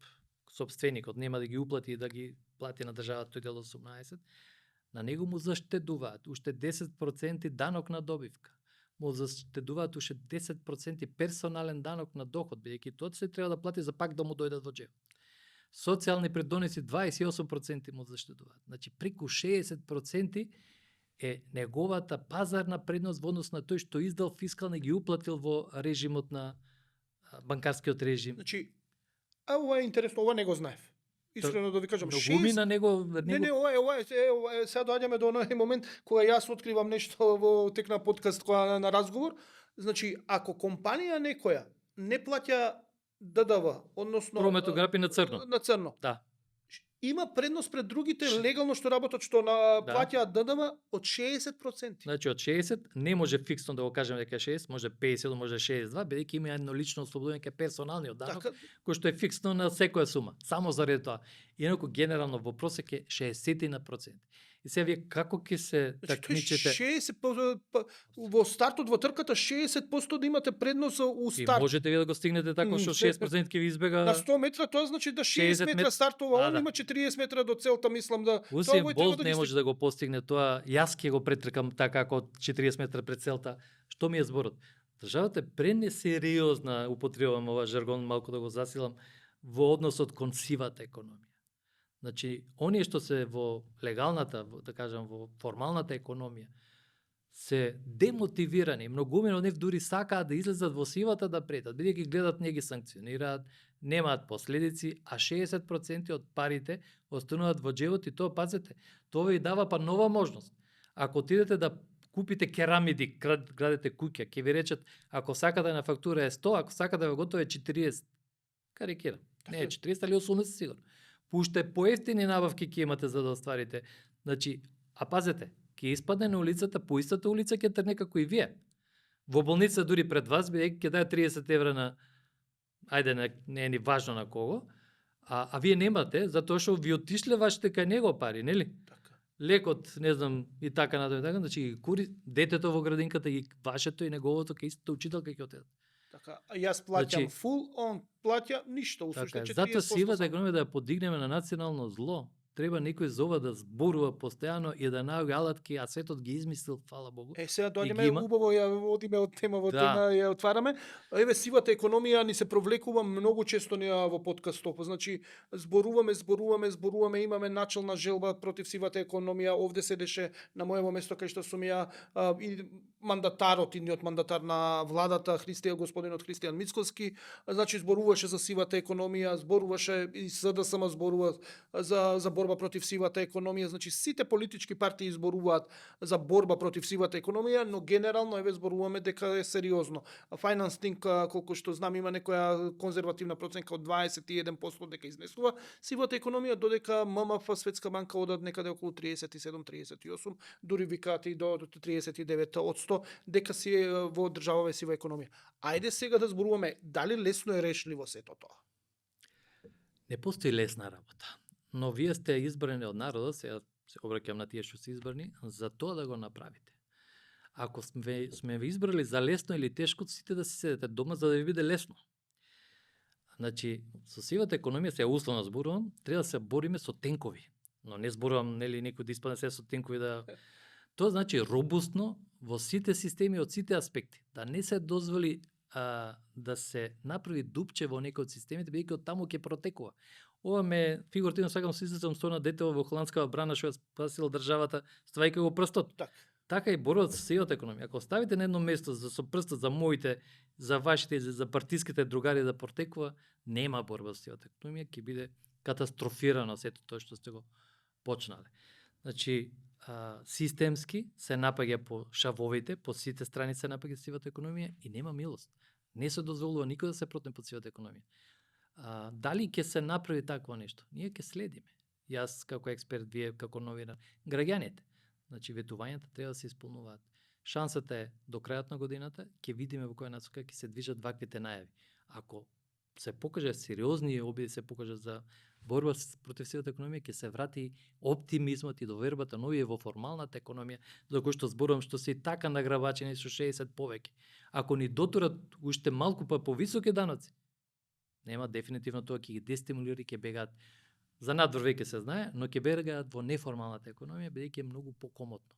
собственикот нема да ги уплати и да ги плати на државата тој дел 18%, на него му заштедуваат уште 10% данок на добивка. Му заштедуваат уште 10% персонален данок на доход, бидејќи тоа се треба да плати за пак да му дојдат во джеб. Социјални придонеси 28% му заштедуваат. Значи преку 60% е неговата пазарна предност во однос на тој што издал фискални ги уплатил во режимот на банкарскиот режим. Значи, ова е интересно, ова не го знаев. Искрено да ви кажам, многумина него... Не, ова е, сега доаѓаме до оној момент кога јас откривам нешто во тек на подкаст, кога на разговор. Значи, ако компанија некоја не плаќа ДДВ, односно... прометографи на црно. На црно. Да. Има предност пред другите легално што работат, што плаќаат ДДВ од 60%. Значи од 60 не може фиксно да го кажеме дека 60, може 50, може 62, бидејќи има едно лично ослободување кај персоналниот данок, Така... кој што е фиксно на секоја сума, само заради тоа. Инаку генерално во просек е 60%. И сега вие како ќе се такмичите? 60%, во стартот во трката 60% да имате предност у старт. И можете ви да го стигнете така што 6% ќе ви избега. На 100 метра тоа значи да 60 метра стартува, он има 40 метра до целта, мислам да. Усин Болт не може да го постигне тоа. Јас ќе го претркам така како 40 метра пред целта. Што ми е зборот? Државата е пренесериозна, употребувам ова жаргон, малку да го засилам, во односот кон сивата економија. Значи, оние што се во легалната, да кажам, во формалната економија, се демотивирани, многумина од нив дури сакаат да излезат во сивата да претат, бидејќи гледат не ги санкционираат, немаат последици, а 60% од парите остануваат во джебот и тоа, пазете, тоа ви дава па нова можност. Ако отидете да купите керамиди, градите куќа, ќе ви речат, ако сакате на фактура е 100, ако сакате во готово е 40. Карикирам. Не е 40, али 80 сигурно. Пуште поевтини набавки ќе имате за да остварите. Значи, а пазете, ќе испадне на улицата, по истата улица ќе трне како и вие. Во болница дури пред вас, бидејќи ќе даде 30 евра на, ајде, не е ни важно на кого, а вие немате, затоа што ви отишле вашите кај него пари, нели? Така. лекот, не знам, и така натаму, значи ги кури детето во градинката и вашето и неговото кај истата учителка ќе отидат. Така, а јас плаќам Значи, фул, он плаќа ништо, така усуште е. Затоа 40% сивата сам. економија да ја подигнеме на национално зло, треба некој за ова да зборува постојано и да наоѓа алатки, а светот ги измислил, фала Богу. Сега И доаѓаме ги има. убаво, ја одиме од тема во Да. тема, ја отвараме. Еве сивата економија ни се провлекува многу често ние во подкастов. Значи зборуваме, имаме начална желба против сивата економија. Овде седеше на моево место кај што сум ја и мандатарот, идниот мандатар на владата господинот Христијан Мицкоски, значи зборуваше за сивата економија, зборуваше и СДСМ зборува за борба против сивата економија. Значи сите политички партии зборуваат за борба против сивата економија, но генерално еве зборуваме дека е сериозно. Finance Think, колку што знам, има некоја конзервативна проценка од 21% дека изнесува сивата економија, додека ММФ, Светска банка одат некаде околу 37-38, дури викаат и до 39% дека си е во државава сива економија. Ајде сега да зборуваме дали лесно е решливо сето тоа. Не постои лесна работа. Но вие сте избрани од народот, сега се обраќам на тие што се избрани, за тоа да го направите. Ако сме ви избрали за лесно или тешко, сите да си седете дома за да ви биде лесно. Значи, со сивата економија, се условно зборувам, треба да се бориме со тенкови. Но не зборувам, нели, некој да испадне се со тенкови да... Тоа значи робустно во сите системи од сите аспекти. Да не се дозволи да се направи дупче во некој од системите, бидејќи од таму ќе протекува. Ова ме фигуративно сакам се излезам со на дете во холандскава брана што ја спасила државата, ствајќи го прстот. Так. Така и борот со сивата економија. Ако ставите на едно место со прстот за моите, за вашите, за партиските другари да протекува, нема борба со сивата економија, ќе биде катастрофирано сето тоа што сте го почнале. Значи, системски се напаѓа по шавовите, по сите страни се напаѓа сивата економија и нема милост. Не се дозволува никој да се протне под сивата економија. Дали ќе се направи такво нешто? Ние ќе следиме. Јас како експерт, вие како новинар, граѓаните. Значи, ветувањата треба да се исполнуваат. Шансата е до крајот на годината, ќе видиме во која насока ќе се движат ваквите најави. Ако се покаже сериозни обиди, се покаже за борба против сивата економија, ќе се врати оптимизмот и довербата новие во формалната економија, за кој што зборувам што се и така награбачени со 60 повеќе. Ако ни дотурат уште малку па повисоки даноци, нема дефинитивно тоа ќе ги дестимулира и ќе бегаат. За надвор веќе се знае, но ќе бегаат во неформалната економија, бидејќи е многу покомотно.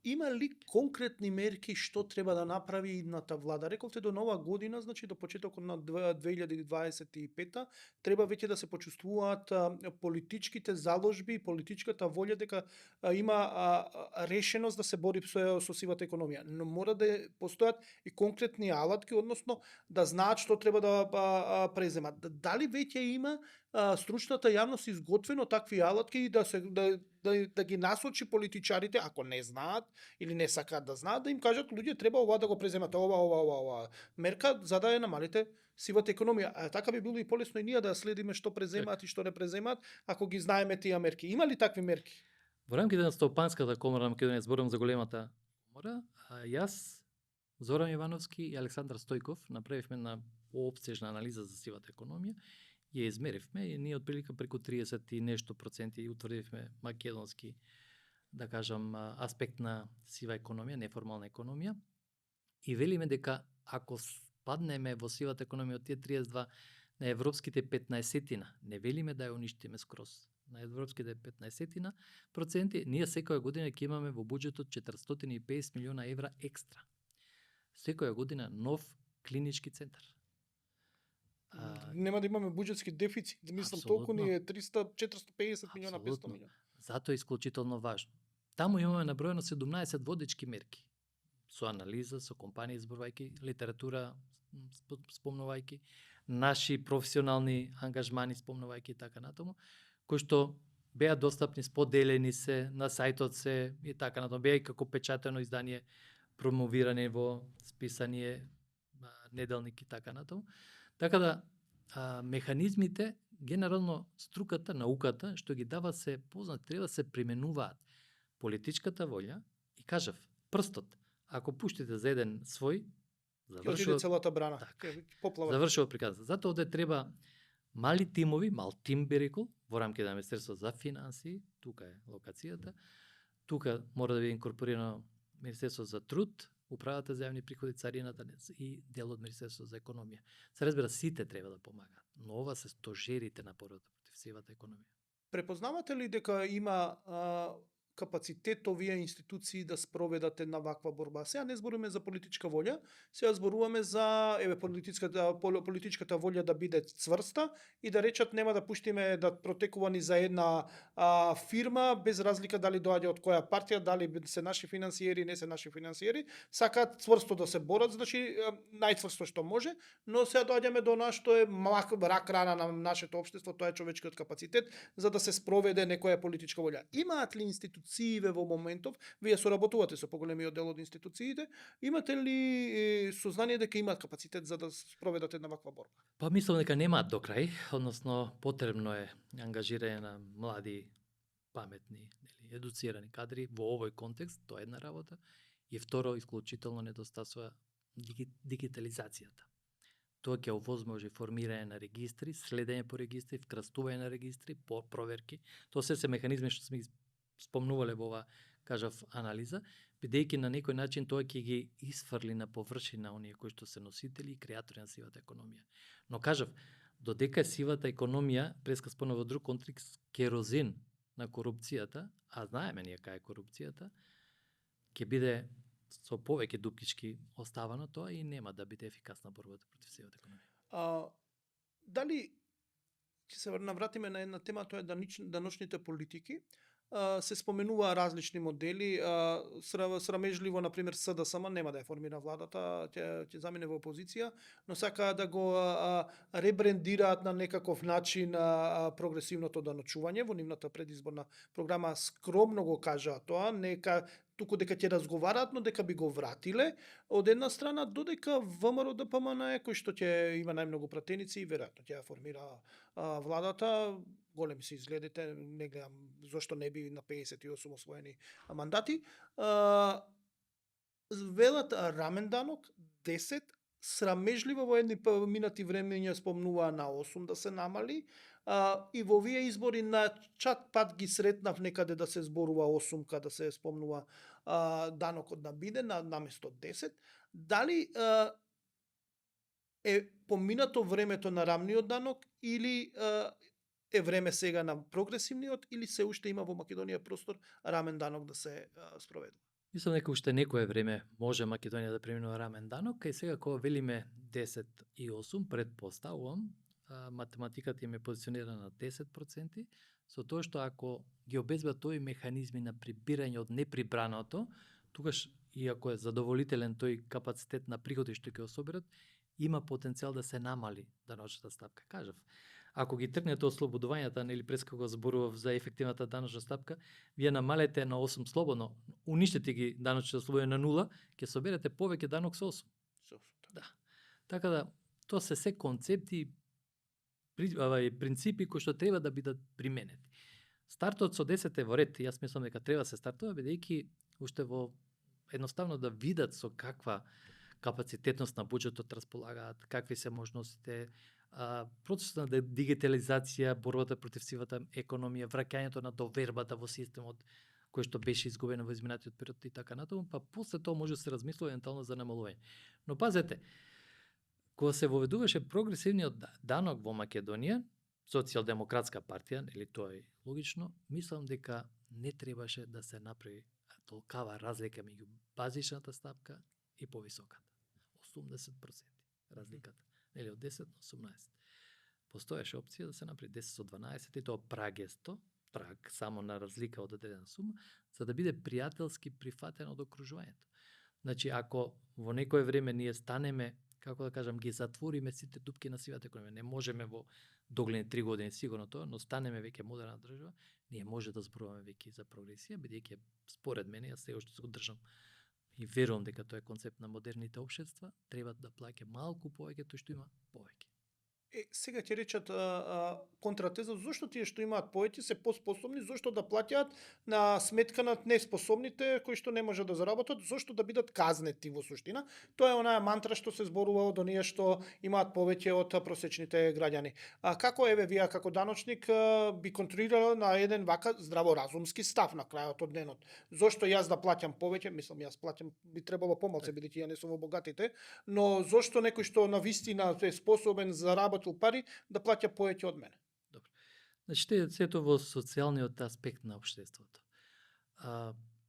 Има ли конкретни мерки што треба да направи идната влада? Рековте до нова година, значи до почетокот на 2025 треба веќе да се почувствуваат политичките заложби и политичката волја дека има решеност да се бори со сивата економија. Но мора да постојат и конкретни алатки, односно да знаат што треба да преземат. Дали веќе има стручната јавност изготвено такви алатки и да ги насочи политичарите, ако не знаат или не сакаат да знаат, да им кажат луѓе треба ова да го преземате, ова мерка за да ја намалите сивата економија. Така би било и полесно и ние да следиме што преземаат и што не преземаат, ако ги знаеме тие мерки. Има ли такви мерки? Во рамките на Стопанската комора на Македонија, зборам за големата комора, јас, Зоран Јовановски и Александар Стојков направивме на поопсежна анализа за сивата економија, ја измеривме и ние отприлика преку 30 и нешто проценти утврдивме македонски, да кажам, аспект на сива економија, неформална економија, и велиме дека ако паднеме во сивата економија од тие 32 на европските 15-тина, не велиме да ја уништиме скроз, на европските 15-тина проценти, ние секоја година ќе имаме во буџетот 450 милиона евра екстра. Секоја година нов клинички центар. Нема да имаме буџетски дефицит, мислам толку ни е 450 милиона, 500 милиона. Затоа е исклучително важно. Таму имаме наброено 17 водечки мерки. Со анализа, со компании изборувајќи, литература спомнувајќи, наши професионални ангажмани спомнувајќи и така натаму, кои што беа достапни, споделени се на сајтот се и така натаму, беа и како печатено издание промовирани во списание, неделник и така натаму. Така да, механизмите, генерално струката, науката, што ги дава се познат, треба да се применуваат. Политичката волја, и кажав, прстот, ако пуштите за еден свој, завршува целата брана. Завршува приказната. Затоа овде треба Мали тимови, мал тим би рекол, во рамки на Министерство за финансии, тука е локацијата, тука мора да биде инкорпорирано Министерство за труд, управата за јавни приходи, царината и дел од Министерство за економија. Се разбира, сите треба да помагаат, но ова се стожерите на борбата против сивата економија. Препознавате ли дека има капацитет овие институции да спроведат една ваква борба? Сега не зборуваме за политичка волја, сега зборуваме за политичката волја да биде цврста и да речат нема да пуштиме да протекува ни за една фирма без разлика дали доаѓа од која партија, дали се наши финансиери, не се наши финансиери, сакаат цврсто да се борат, значи најцврсто што може, но сега доаѓаме до она што е рак рана на нашето општество, тоа е човечкиот капацитет за да се спроведе некоја политичка волја. Имаат ли институциите во моментов, вие соработувате со поголемиот дел од институциите, имате ли сознание дека имаат капацитет за да спроведат една ваква борба? Па мислам дека немаат до крај, односно потребно е ангажирање на млади, паметни, едуцирани кадри во овој контекст, тоа е една работа, и второ, исклучително недостасува дигитализацијата. Тоа ќе овозможи формирање на регистри, следење по регистри, вкрстување на регистри, по проверки. Тоа се механизми што сме спомнувале во ова, кажав, анализа, бидејќи на некој начин тоа ќе ги исфрли на површина оние кои што се носители и креатори на сивата економија. Но кажав, додека сивата економија, преска спомна во друг контекст, керозин на корупцијата, а знаеме ние кај е корупцијата, ќе биде со повеќе дупкички оставано тоа и нема да биде ефикасна борбата против сивата економија. Дали ќе се навратиме на една тема, тоа е даночните политики. Се споменува различни модели, срамежливо, например, СДСМ нема да ја формира владата, ќе замине во опозиција, но сака да го ребрендираат на некаков начин прогресивното даночување во нивната предизборна програма. Скромно го кажаа тоа, нека туку дека ќе разговараат, но дека би го вратиле од една страна, додека ВМРО ДПМН кој што ќе има најмногу пратеници и веројатно ќе ја формира владата. Големи се изгледите, не гледам зошто не би на 58 освоени мандати. Велат рамен данок 10, срамежливо во едни минати времења спомнуваа на 8 да се намали, и во овие избори на чат пат ги сретнав некаде да се зборува 8 каде се спомнува данокот на биде наместо 10. Дали е поминато времето на рамниот данок или е време сега на прогресивниот, или се уште има во Македонија простор рамен данок да се спроведува? Мислам дека уште некое време може Македонија да преминува рамен данок, и сега кога велиме 10 и 8, предпоставувам, математиката им е позиционирана на 10%, со тоа што ако ги обезбедат тој механизми на прибирање од неприбраното, тогаш, и ако е задоволителен тој капацитет на приходи што ќе особерат, има потенцијал да се намали даночната стапка. Кажав, ако ги тргнете ослободувањата, нели преска го зборував за ефективната даночна стапка, вие намалете на 8 слободно, уништите ги даночните ослободувања на 0, ќе соберете повеќе данок со 8. Да. Така да, тоа се концепти и принципи кои што треба да бидат применети. Стартот со 10 е во ред, јас мислам дека треба се стартува, бидејќи уште во едноставно да видат со каква капацитетност на буџетот располагаат, какви се можностите, процесот на дигитализација, борбата против сивата економија, враќањето на довербата во системот кој што беше изгубено во изминатиот период и така натаму, па после тоа може да се размислува евентуално за намалување. Но пазете, кога се воведуваше прогресивниот данок во Македонија, Социјалдемократска партија, нели тоа е логично, мислам дека не требаше да се направи толкава разлика меѓу базичната стапка и повисоката. 80% разликата, нели од 10 на 18. Постоеше опција да се направи 10 со 12 и тоа прагесто, праг само на разлика од одредена сума, за да биде пријателски прифатен од окружувањето. Значи, ако во некое време ние станеме, како да кажам, ги затвориме сите дупки на сивата економија, не можеме во догледни 3 години сигурно тоа, но станеме веќе модерна држава, ние може да зборуваме веќе за прогресија, бидејќи според мене, јас сега што се го држам и верувам дека тоа е концепт на модерните општества, треба да плаќа малку повеќе тој што има повеќе. Сега ќе речат контратеза, зошто тие што имаат повеќе се поспособни, зошто да плаќаат на сметка на неспособните кои што не можат да заработат, зошто да бидат казнети во суштина. Тоа е онаа мантра што се зборува од оние што имаат повеќе од просечните граѓани. А како еве вие како даночник би контролирала на еден вака здраворазумски став на крајот од денот? Зошто јас да плаќам повеќе, мислам јас плаќам би требало помалку бидејќи ја не сум во богатите, но зошто некој што на вистина е способен за заработил пари да плаќа повеќе од мене? Добро. Значи, сето во социјалниот аспект на општеството.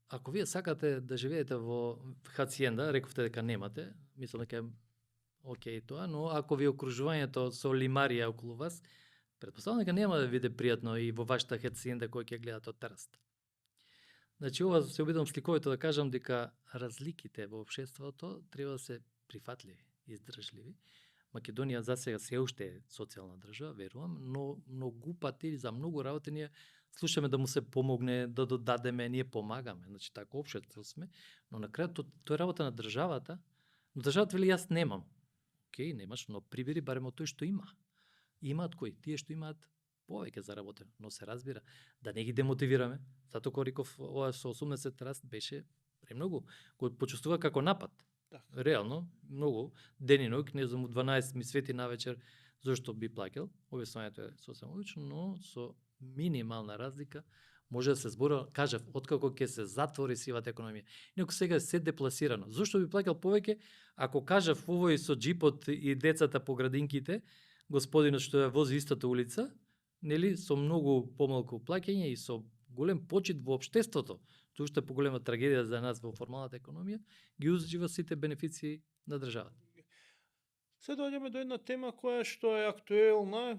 Ако вие сакате да живеете во хациенда, рековте дека немате, мислам дека е окей тоа, но ако ви окружувањето со лимарија околу вас, претпоставувам дека нема да биде пријатно и во вашата хациенда која ќе гледате од тераста. Значи, ова се обидам сликовито да кажам дека разликите во општеството треба да се прифатливи, издржливи. Македонија за сега се уште е социјална држава, верувам, но многу пати за многу работи ние слушаме да му се помогне, да додадеме, ние помагаме. Значи така општество сме, но на крајот тоа е работа на државата, но државата вели јас немам. Океј, немаш, но прибери барем од тој што има. Имаат кои? Тие што имаат повеќе заработено, но се разбира да не ги демотивираме. Затоа кога реков ова со 80 раст беше премногу, го почувствува како напад. Така. Реално, многу, ден и ноќ, не знам, у 12 ми свети навечер, зашто би плаќал, објаснувањето е сосем логично, но со минимална разлика може да се зборува, кажав, откако ќе се затвори сивата економија. Инаку сега е се депласирано. Зошто би плаќал повеќе, ако кажав овој со джипот и децата по градинките, господинот што ја вози истата улица, нели, со многу помалку плаќање и со голем почит во општеството, тоа што е поголема трагедија за нас во формалната економија, ги ужива сите бенефиции на државата. Се доаѓаме до една тема која што е актуелна,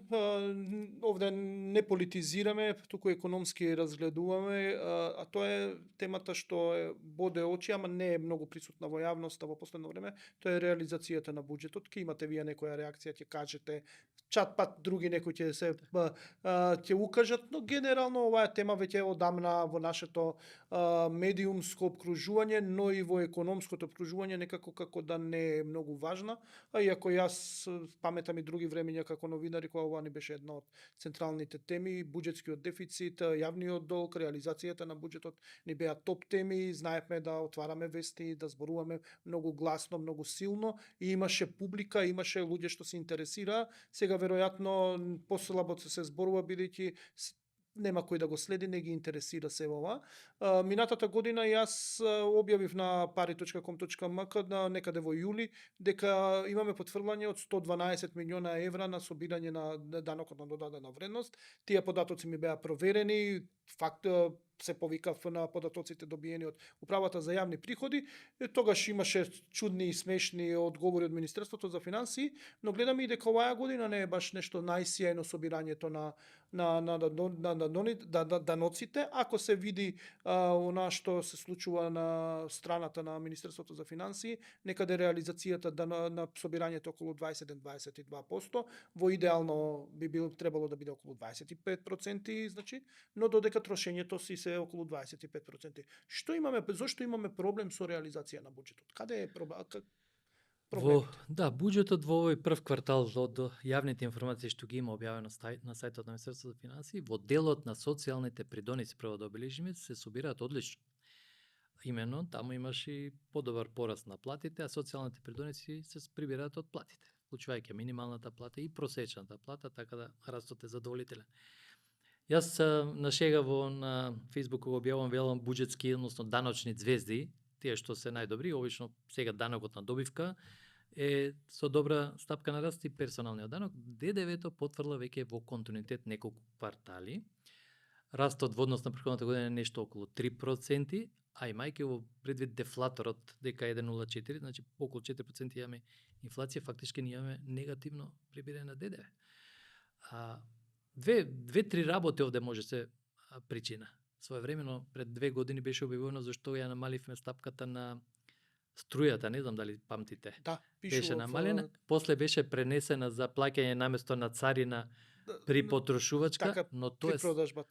овде не политизираме, туку економски разгледуваме, а тоа е темата што боде очи, ама не е многу присутна во јавноста во последно време, тоа е реализацијата на буџетот. Ке имате вие некоја реакција, ќе кажете, чат пат други некои ќе се ќе укажат, но генерално оваа тема веќе одамна во нашето медиумско обкружување, но и во економското обкружување некако како да не е многу важна, а иако јас паметам и други времења како новинари кога ова ни беше една од централните теми, буџетскиот дефицит, јавниот долг, реализацијата на буџетот ни беа топ теми, знаевме да отвараме вести, да зборуваме многу гласно, многу силно и имаше публика, имаше луѓе што се интересира. Сега веројатно послабо се зборува бидејќи нема кој да го следи, не ги интересира се ова. Минатата година јас објавив на pari.com.mk на некаде во јули дека имаме потврдување од 112 милиона евра на собирање на данокот на додадена вредност. Тие податоци ми беа проверени, факт се повикав на податоците добиени од Управата за јавни приходи. Тогаш имаше чудни и смешни одговори од Министерството за финансии, но гледаме и дека оваа година не е баш нешто најсјајно собирањето на даноците. Ако се види она што се случува на страната на Министерството за финансии, некаде реализацијата на собирањето околу 20-22%, во идеално би требало да биде околу 25%, значи, но додека трошењето си се околу 25%. Зошто имаме проблем со реализација на буџетот? Каде е проблем? Буџетот во овој прв квартал од јавните информации што ги има објавено на сајтот на Министерството за финансии, во делот на социјалните придоници, прво да обележиме, се собираат одлично. Имено, таму имаш и подобар пораст на платите, а социјалните придоници се прибираат од платите, вклучувајќи минималната плата и просечната плата, така да растот е задоволителен. Јас на шега на Facebook го објавувам велам буџетски, односно даночни звезди, тие што се најдобри, обично сега данокот на добивка е со добра стапка на раст и персоналниот данок. ДДВ-то потврдила веќе во континуитет неколку квартали. Растот во однос на претходната година е нешто околу 3%, а имајќи во предвид дефлаторот дека е 1,04, значи околу 4% имаме инфлација, фактички ние имаме негативно прибирање на ДДВ. Две-три работи овде може се причина. Своевремено пред 2 години беше објавено зашто ја намаливме стапката на струјата, не знам дали памтите. Да, беше намалена, после беше пренесена за плаќање наместо на царина при потрошувачка, така, но тоа при продажба,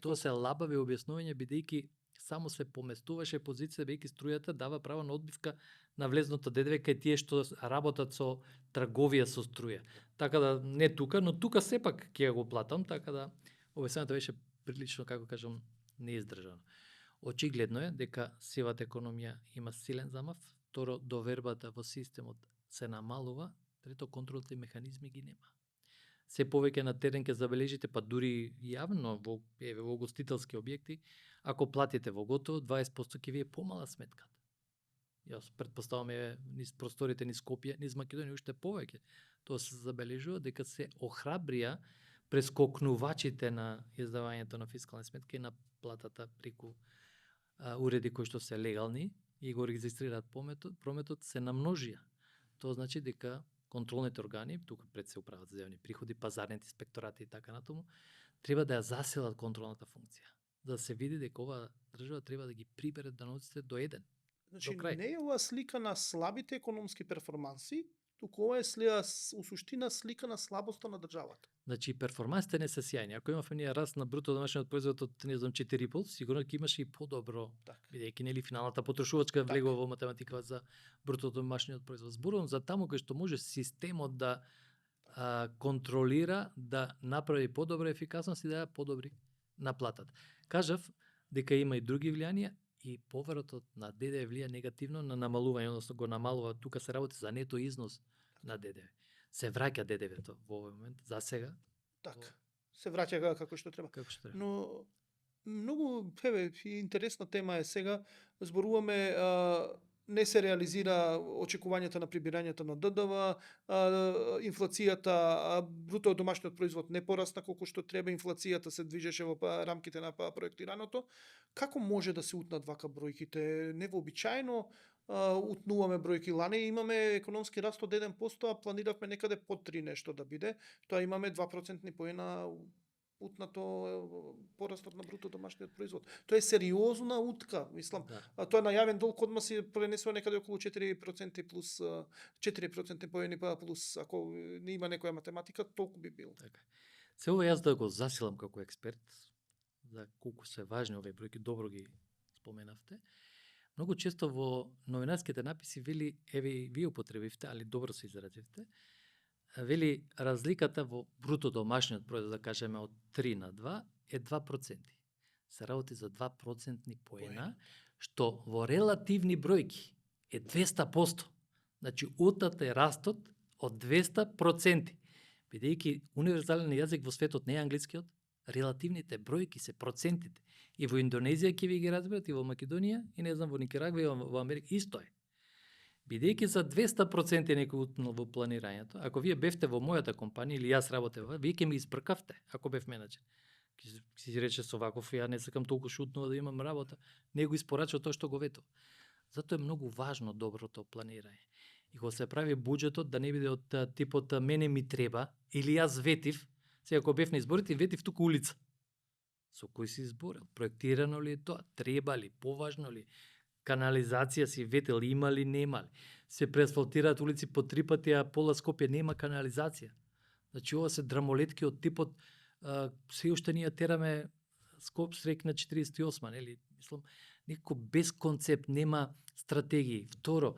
тоа се лабави објаснување бидејќи само се поместуваше позиција, бејќи струјата дава право на одбивка на влезното ДДВ кај тие што работат со трговија со струја. Така да не тука, но тука сепак ќе го платам, така да обяснението беше прилично, како кажам, неиздржано. Очигледно е дека сивата економија има силен замав, второ довербата во системот се намалува, трето контролните механизми ги нема. Се повеќе на терен ќе забележите, па дури јавно во гостителски објекти, ако платите во готово, 20% ќе ви е помала сметката. Јас претпоставам низ просторите низ Скопје, низ Македонија уште повеќе. Тоа се забележува дека се охрабрија прескокнувачите на издавањето на фискални сметки на платата преку уреди кои што се легални и го регистрираат прометот, се намножија. Тоа значи дека контролните органи, тука пред се управат за јавни приходи, пазарните инспекторати и така натаму, треба да ја заселат контролната функција, да се види дека оваа држава треба да ги прибере даноците до еден. Значи, До крај. не е ова слика на слабите економски перформанси, туку ова е слика, у суштина слика на слабоста на државата. Значи, перформансите не се сјајни. Ако имавме ние раст на бруто домашниот производ од, не знам, 4,5, сигурно ќе имаше и подобро, Така. бидејќи нели финалната потрошувачка влегува во математика за бруто домашниот производ. Зборувам за таму кај што може системот да контролира, да направи подобра ефикасност и да ја подобри наплатата. Кажав дека има и други влијанија и повратот на ДДВ влија негативно на намалување, односно го намалува, тука се работи за нето износ на ДДВ. Се враќа ДДВ-то во овој момент, за сега, Така. Се враќа како што треба. како што треба. Но многу интересна тема е сега. Зборуваме не се реализира очекувањата на прибирањето на ДДВ, инфлацијата, бруто домашниот производ не порасна колку што треба, инфлацијата се движеше во рамките на проектираното. Како може да се утнат вака бројките? Невообичаено утнуваме бројки. Лане имаме економски раст од 1%, а планиравме некаде под 3 нешто да биде. Тоа имаме 2% поена утнато порастот на бруто домашниот производ. Тоа е сериозна утка, мислам. Да. Тоа најавен долг одма се пренесува некаде околу 4% плюс 4% поени плюс, ако не има некоја математика, толку би било. Така. Се ова јас да го засилам како експерт, за колку се важни овие бројки, добро ги споменавте. Многу често во новинарските написи вели, еве вие употребивте, али добро се изразивте, вели разликата во бруто домашниот производ, да кажеме од 3 на 2, е 2%. Се работи за 2% поена, што во релативни бројки е 200%. Значи, утат е растот од 200%. Бидејќи универзален јазик во светот не е англискиот, релативните бројки се процентите. И во Индонезија ќе ви ги разберат, и во Македонија, и не знам, во Никарагва, и во Америка, исто е. Бидејќи за 200% е некој утнал во планирањето, ако вие бевте во мојата компанија или јас работев, вие ќе ми испркавте, ако бев менаџер. Ќе си рече со ваков, ја не сакам толку шутнува да имам работа, не го испорачува тоа што го ветува. Затоа е многу важно доброто планирање. И кога се прави буџетот, да не биде од типот мене ми треба, или јас ветив, сега ако бев на изборите, ветив туку улица. Со кој си изборил? Проектирано ли е тоа? Треба ли? Поважно ли? Канализација си ветел, има ли, нема ли? Се преасфалтираат улици по 3 пати, а пола Скопје нема канализација. Значи, ова се драмолетки од типот, се уште ние тераме Скоп срек на 48, нели? Мислам, некако без концепт, нема стратегии. Второ,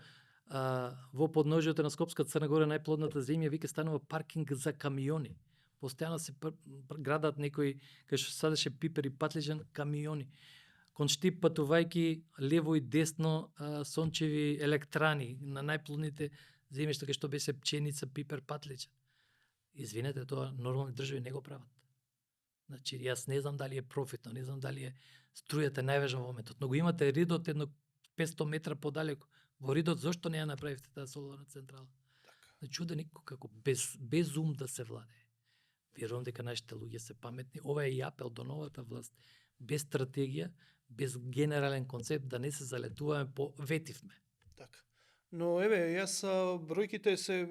во подножјето на Скопска Црна Гора, најплодната земја, вика станува паркинг за камиони. Постојано се градат некои, кај што садеше пипер и патлиџан, камиони. Кон Штип патувајки лево и десно сончеви електрани на најплодните земјишта кај што беше пченица, пипер, патлиџан. Извинете, тоа нормални држави не го прават. Значи, јас не знам дали е профитно, не знам дали е струјата најважна во моментот, но го имате ридот едно 500 метра подалеку. Во ридот зошто не ја направивте таа соларна централа? Така. Чуден никој како без ум да се владее. Верувам дека нашите луѓе се паметни. Ова е и апел до новата власт. Без стратегија, без генерален концепт, да не се залетуваме по ветивме. Така. Но еве, јас бројките се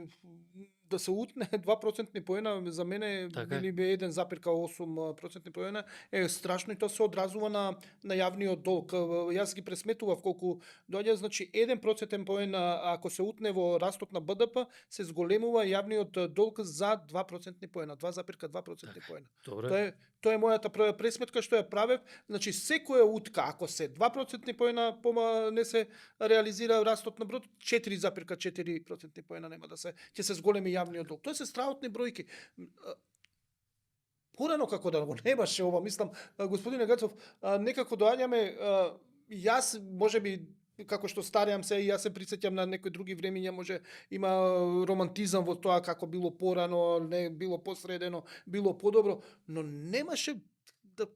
да се утне 2% поена за мене Така е. или 1,8% поена е страшно и тоа се одразува на јавниот долг. Јас ги пресметував колку доаѓа, значи 1% поен ако се утне во растот на БДП се зголемува јавниот долг за 2% поена, 2,2% Така. поена. Добро. Тоа е мојата прва пресметка што ја правев. Значи секоја утка ако се 2% поена не се реализира растот на брутто, 4,4% поена нема да се ќе се зголеми јавниот долг. Тоа се страхотни бројки. Порано како да го немаше ова, мислам, господине Гацов, некако доаѓаме, јас можеби како што старијам се, и јас се присеќам на некои други времиња, може има романтизам во тоа како било порано, не било посредено, било подобро, но немаше да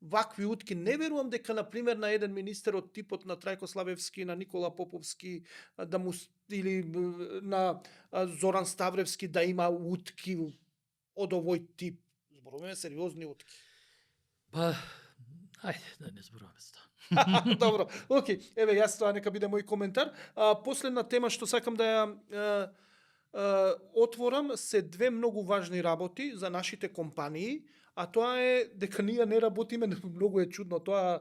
вакви утки. Не верувам дека, например, на еден министер од типот на Трајко Славевски, на Никола Поповски, да му или на Зоран Ставревски да има утки од овој тип. Зборуваме сериозни утки. Па, ајде да не зборуваме за тоа. Добро, окей. Еве, јас тоа нека биде мој коментар. Последна тема што сакам да ја отворам се две многу важни работи за нашите компании, а тоа е дека ние не работиме, многу е чудно тоа,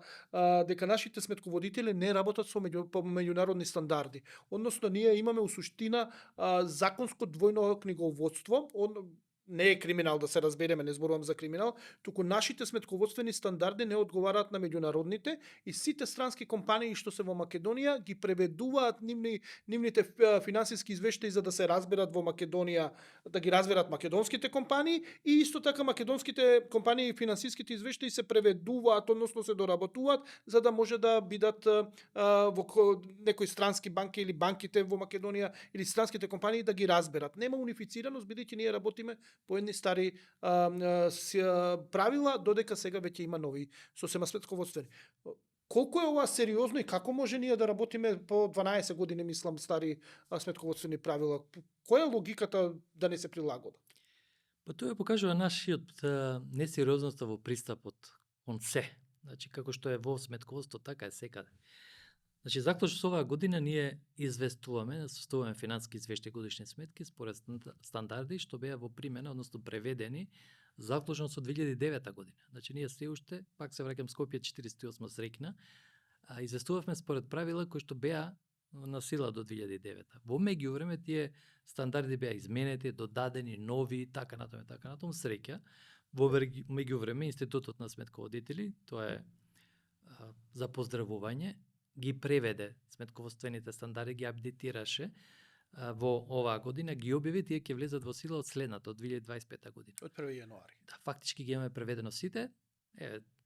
дека нашите сметководители не работат по меѓународни стандарди. Односно, ние имаме у суштина законско двојно книговодство, не е криминал да се разбереме, не зборувам за криминал, туку нашите сметководствени стандарди не одговараат на меѓународните и сите странски компании што се во Македонија ги преведуваат нивните финансиски извештаи за да се разберат во Македонија, да ги разберат македонските компании и исто така македонските компании и финансиските извештаи се преведуваат, односно се доработуваат за да може да бидат во некои странски банки или банките во Македонија или странските компании да ги разберат. Нема унифицираност бидејќи ние работиме по едни стари правила, додека сега веќе има нови сосема сметководствени. Колку е ова сериозно и како може ние да работиме по 12 години, мислам, стари сметководствени правила? Која е логиката да не се прилагода? Па тоа покажува нашиот несериозноста во пристапот кон се. Значи, како што е во сметководство, така е секаде. Значи, заклучно со оваа година ние известуваме, составуваме финансиски извештаи годишни сметки според стандарди што беа во примена, односно преведени, заклучно со 2009 година. Значи, ние се уште, пак се враќам Скопје 48 срекна, известувавме според правила кои што беа на сила до 2009. Во меѓувреме тие стандарди беа изменети, додадени, нови, така натаму, среќа. Во меѓувреме Институтот на сметководители, тоа е за поздравување, ги преведе сметководствените стандарди, ги апдейтираше во оваа година, ги објави, тие ќе влезат во сила од следната, од 2025 година. Од 1 јануари. Да, фактички ги имаме преведено сите.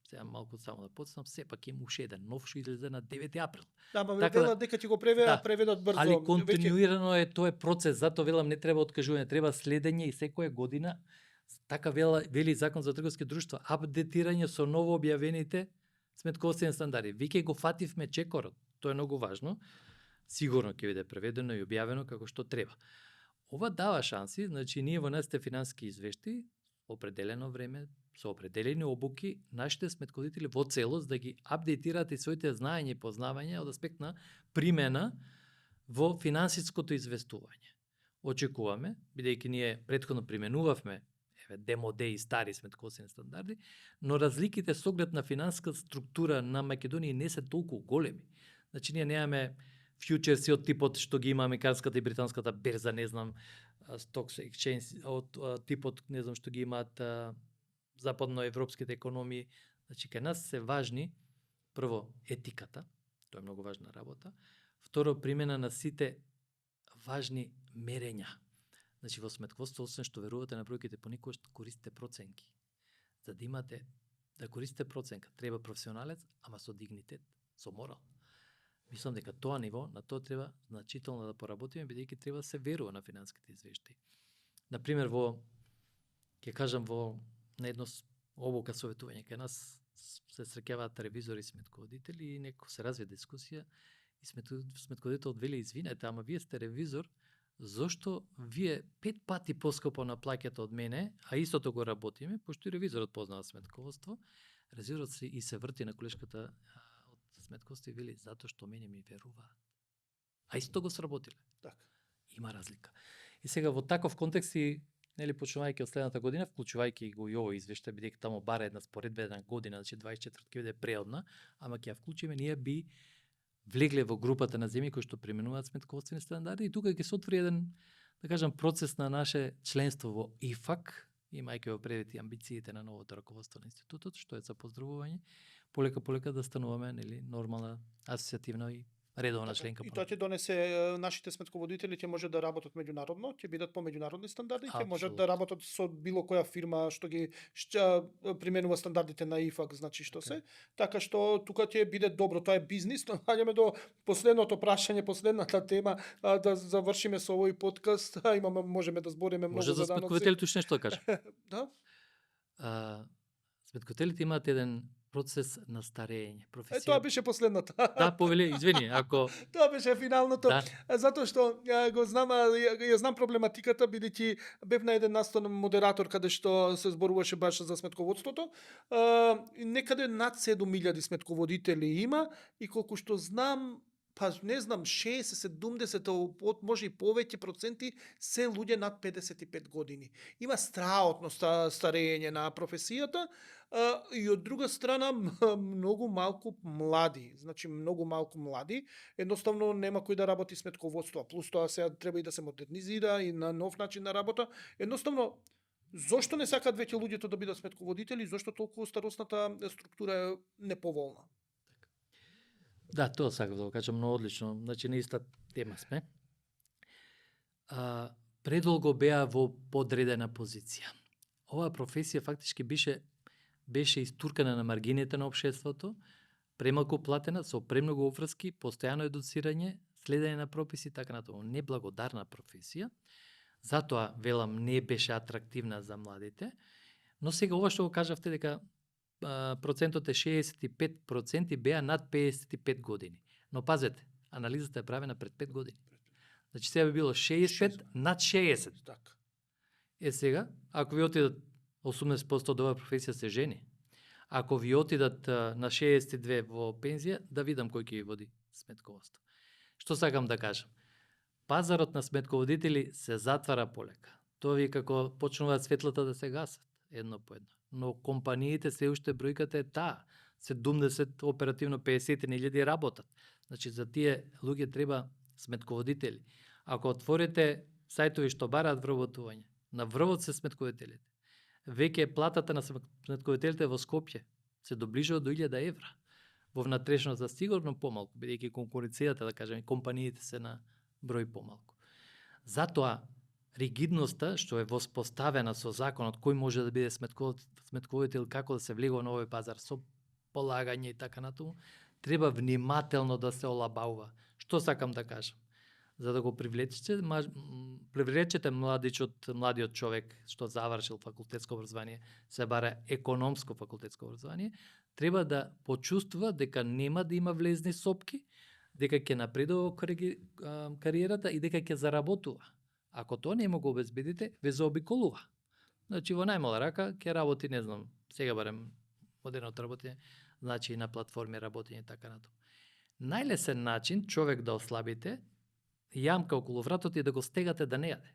Сега малку само да подсетам, сепак има уште еден нов што излезе на 9 април. Да, ма Така велат дека ќе го преведат брзо. Али континуирано е тоа е процес, затоа велам не треба откажување, треба следење и секоја година, така вели Закон за трговски друштва, апдетирање со ново објавените сметководствени стандарди. Веќе го фативме чекорот, тоа е многу важно. Сигурно ќе биде преведено и објавено како што треба. Ова дава шанси, значи ние во нашите финансиски извештаи определено време, со определени обуки, нашите сметководители во целост да ги апдейтираат и своите знаења и познавања од аспект на примена во финансиското известување. Очекуваме, бидејќи ние претходно применувавме ДМОД и стари сметководствени стандарди, но разликите со оглед на финансиска структура на Македонија не се толку големи. Значи ние немаме фьючерси од типот што ги има американската и британската берза, не знам, stocks exchange од типот, не знам, што ги имаат западноевропските економии. Значи кај нас се важни прво етиката, тоа е многу важна работа. Второ, примена на сите важни мерења. Значи во сметководство, освен што верувате на бројките, понекогаш користите проценки. За да имате, да користите проценка, треба професионалец, ама со дигнитет, со морал. Мислам дека тоа ниво, на тоа треба значително да поработиме, бидејќи треба да се верува на финансиските извештаи. Например, ќе кажам, на едно обука советување, кај нас се среќаваат ревизори и сметководители и некако се развие дискусија и сметководителот вели, извинете, ама вие сте ревизор, зошто вие 5 пати поскапо наплаќате од мене, а истото го работиме, пошто и ревизорот познава сметководство, ревизорот се врти на колешката од сметководство и вели, затоа што мене ми веруваат. А истото го сработиле. Така. Има разлика. И сега во таков контекст и нели почнувајќи од следната година, вклучувајќи го и овој извештај, бидејќи таму бара една споредбена година, значи 24 ќе биде преодна, ама ќе ја вклучиме, ние би влегле во групата на земји кои што применуваат сметководствени стандарди и тука ќе се отвори еден, да кажам, процес на наше членство во ИФАК, имајќи во предвид и амбициите на новото раководство на институтот, што е за поздравување, полека да стануваме нели нормална асоцијативна и редовна членка. И тоа ќе донесе нашите сметководители ќе може да работат меѓународно, ќе бидат по меѓународни стандарди, ќе можат да работат со било која фирма што ги применува стандардите на ИФАК, значи што се. Така што тука ќе биде добро, тоа е бизнис, но наѓаме до последното прашање, последната тема, да завршиме со овој подкаст. Имаме, можеме да збориме многу Може за за даноци. сметковителите уште нешто да кажам. Да? Сметковителите имаат еден процес на старење. Тоа беше последната. Да, повели, извини, ако Тоа беше финалното. Да. Затоа што го знам, ја знам проблематиката, бидејќи бев на еден настан модератор каде што се зборуваше баш за сметководството. Некаде над 7000 сметководители има и колку што знам, па не знам, 60-70, може и повеќе проценти се луѓе над 55 години. Има страотно старење на професијата, и од друга страна многу малку млади, значи многу малку млади, едноставно нема кој да работи сметководство, плюс тоа сега треба и да се модернизира и на нов начин на работа. Едноставно, зошто не сакаат веќе луѓето да бидат сметководители, зошто толку старосната структура е неповолна? да, тоа сакам да го кажам, но одлично, значи на иста тема сме. Предолго беа во подредена позиција. Оваа професија фактички беше истуркана на маргините на општеството, премалку платена, со премногу обврски, постојано едуцирање, следење на прописи, така натаму. Неблагодарна професија, затоа, велам, не беше атрактивна за младите, но сега ова што го кажавте дека процентот е 65% беа над 55 години. Но пазете, анализата е правена пред 5 години. Значи сега би било 65 над 60. Така. Сега, ако ви отидат 80% од оваа професија се жени, ако ви отидат на 62 во пензија, да видам кој ќе ви води сметководство. Што сакам да кажам? Пазарот на сметководители се затвара полека. Тоа ви како почнуваат светлата да се гасат, едно по едно. Но компаниите се уште бројката е таа. 70, оперативно 50.000 работат. Значи за тие луѓе треба сметководители. Ако отворите сајтови што бараат вработување, на врвот се сметководителите. Веќе платата на сметководителите во Скопје се доближува до 1000 евра. Во внатрешноста сигурно помалку, бидејќи конкуренцијата, да кажеме, компаниите се на број помалку. Затоа ригидноста што е воспоставена со законот кој може да биде сметководител, како да се влегува на овој пазар со полагање и така натаму, треба внимателно да се олабаува. Што сакам да кажам? За да го привлечете младиот човек што завршил факултетско образование, се бара економско факултетско образование, треба да почувствува дека нема да има влезни сопки, дека ќе напредува кариерата и дека ќе заработува. Ако тоа не му го обезбедите, ве заобиколува. Значи во најмала рака ќе работи, не знам, сега барем модерното работење, значи и на платформи работење и така натаму. Најлесен начин човек да ослабите јамка околу вратот и да го стегате да не јаде.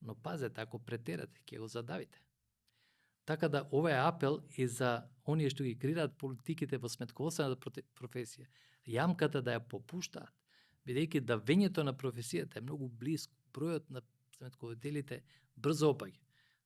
Но пазете, ако претерате, ќе го задавите. Така да ова е апел и за оние што ги креираат политиките во сметководствената професија. Јамката да ја попуштаат, бидејќи давењето на професијата е многу близко. Бројот на сметководителите брзо опаѓа.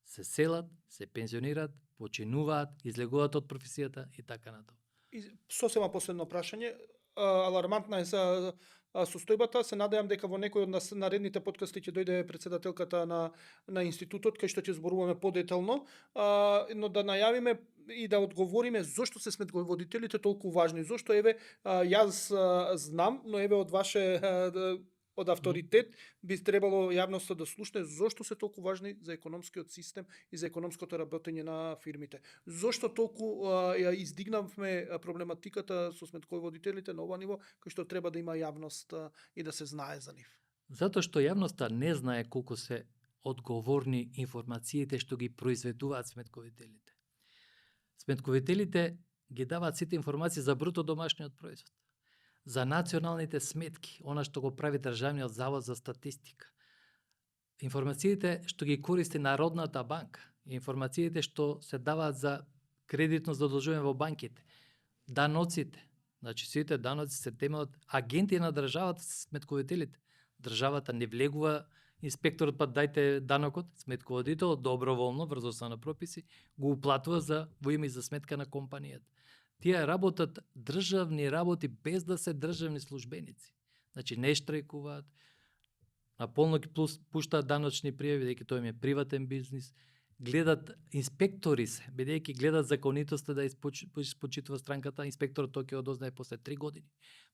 Се селат, се пензионираат, починуваат, излегуваат од професијата и така натаму. И сосема последно прашање, алармантна е за состојбата, се надевам дека во некој од наредните подкасти ќе дојде председателката на институтот, кај што ќе зборуваме подетално, но да најавиме и да одговориме зошто се сметководителите толку важни, зошто еве јас знам, но еве од ваше од авторитет би требало јавноста да слушне зошто се толку важни за економскиот систем и за економското работење на фирмите. Зошто толку ја издигнавме проблематиката со сметководителите на ова ниво, кој што треба да има јавност и да се знае за нив. Затоа што јавноста не знае колку се одговорни информациите што ги произведуваат сметководителите. Сметководителите ги даваат сите информации за бруто домашниот производ, за националните сметки, она што го прави Државниот завод за статистика. информациите што ги користи Народната банка, информациите што се даваат за кредитно задолжување во банките, даноците, значи сите даноци се темаат агенти на државата, се сметковителите. Државата не влегува инспекторот па дајте данокот, сметководителот доброволно врз основа на прописи го уплатува во име и за сметка на компанијата. Тие работат државни работи без да се државни службеници. Значи не штрајкуваат, наполно ги пуштаат даночни пријави, бидејќи тоа им е приватен бизнис, гледат инспектори се, бидејќи гледат законитоста да испочитува странката, инспекторот тоа ќе одознае после 3 години,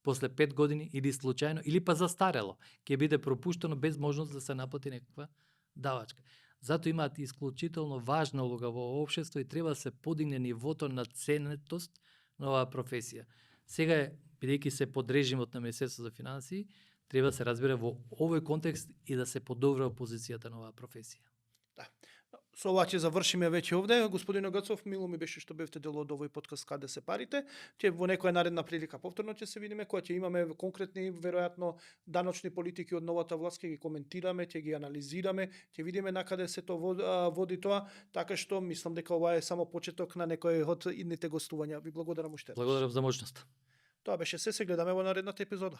после 5 години или случајно, или па застарело, ќе биде пропуштено без можност да се наплати некаква давачка. Зато имаат исклучително важна улога во општество и треба да се подигне нивото на ценетост на оваа професија. Сега е, бидејќи се под режимот на Министерството за финансии, треба да се разбере во овој контекст и да се подобрува позицијата на оваа професија. Да. Со ова ќе завршиме веќе овде. Господин Огацов, мило ми беше што бевте дел од овој подкаст Каде се парите. Ќе во некоја наредна прилика повторно ќе се видиме, кога ќе имаме конкретни, веројатно, даночни политики од новата власт, ќе ги коментираме, ќе ги анализираме, ќе видиме накаде се тоа води тоа, така што мислам дека ова е само почеток на некој од идните гостувања. Ви благодарам уште. Благодарам за можноста. Тоа беше се гледаме во наредната епизода.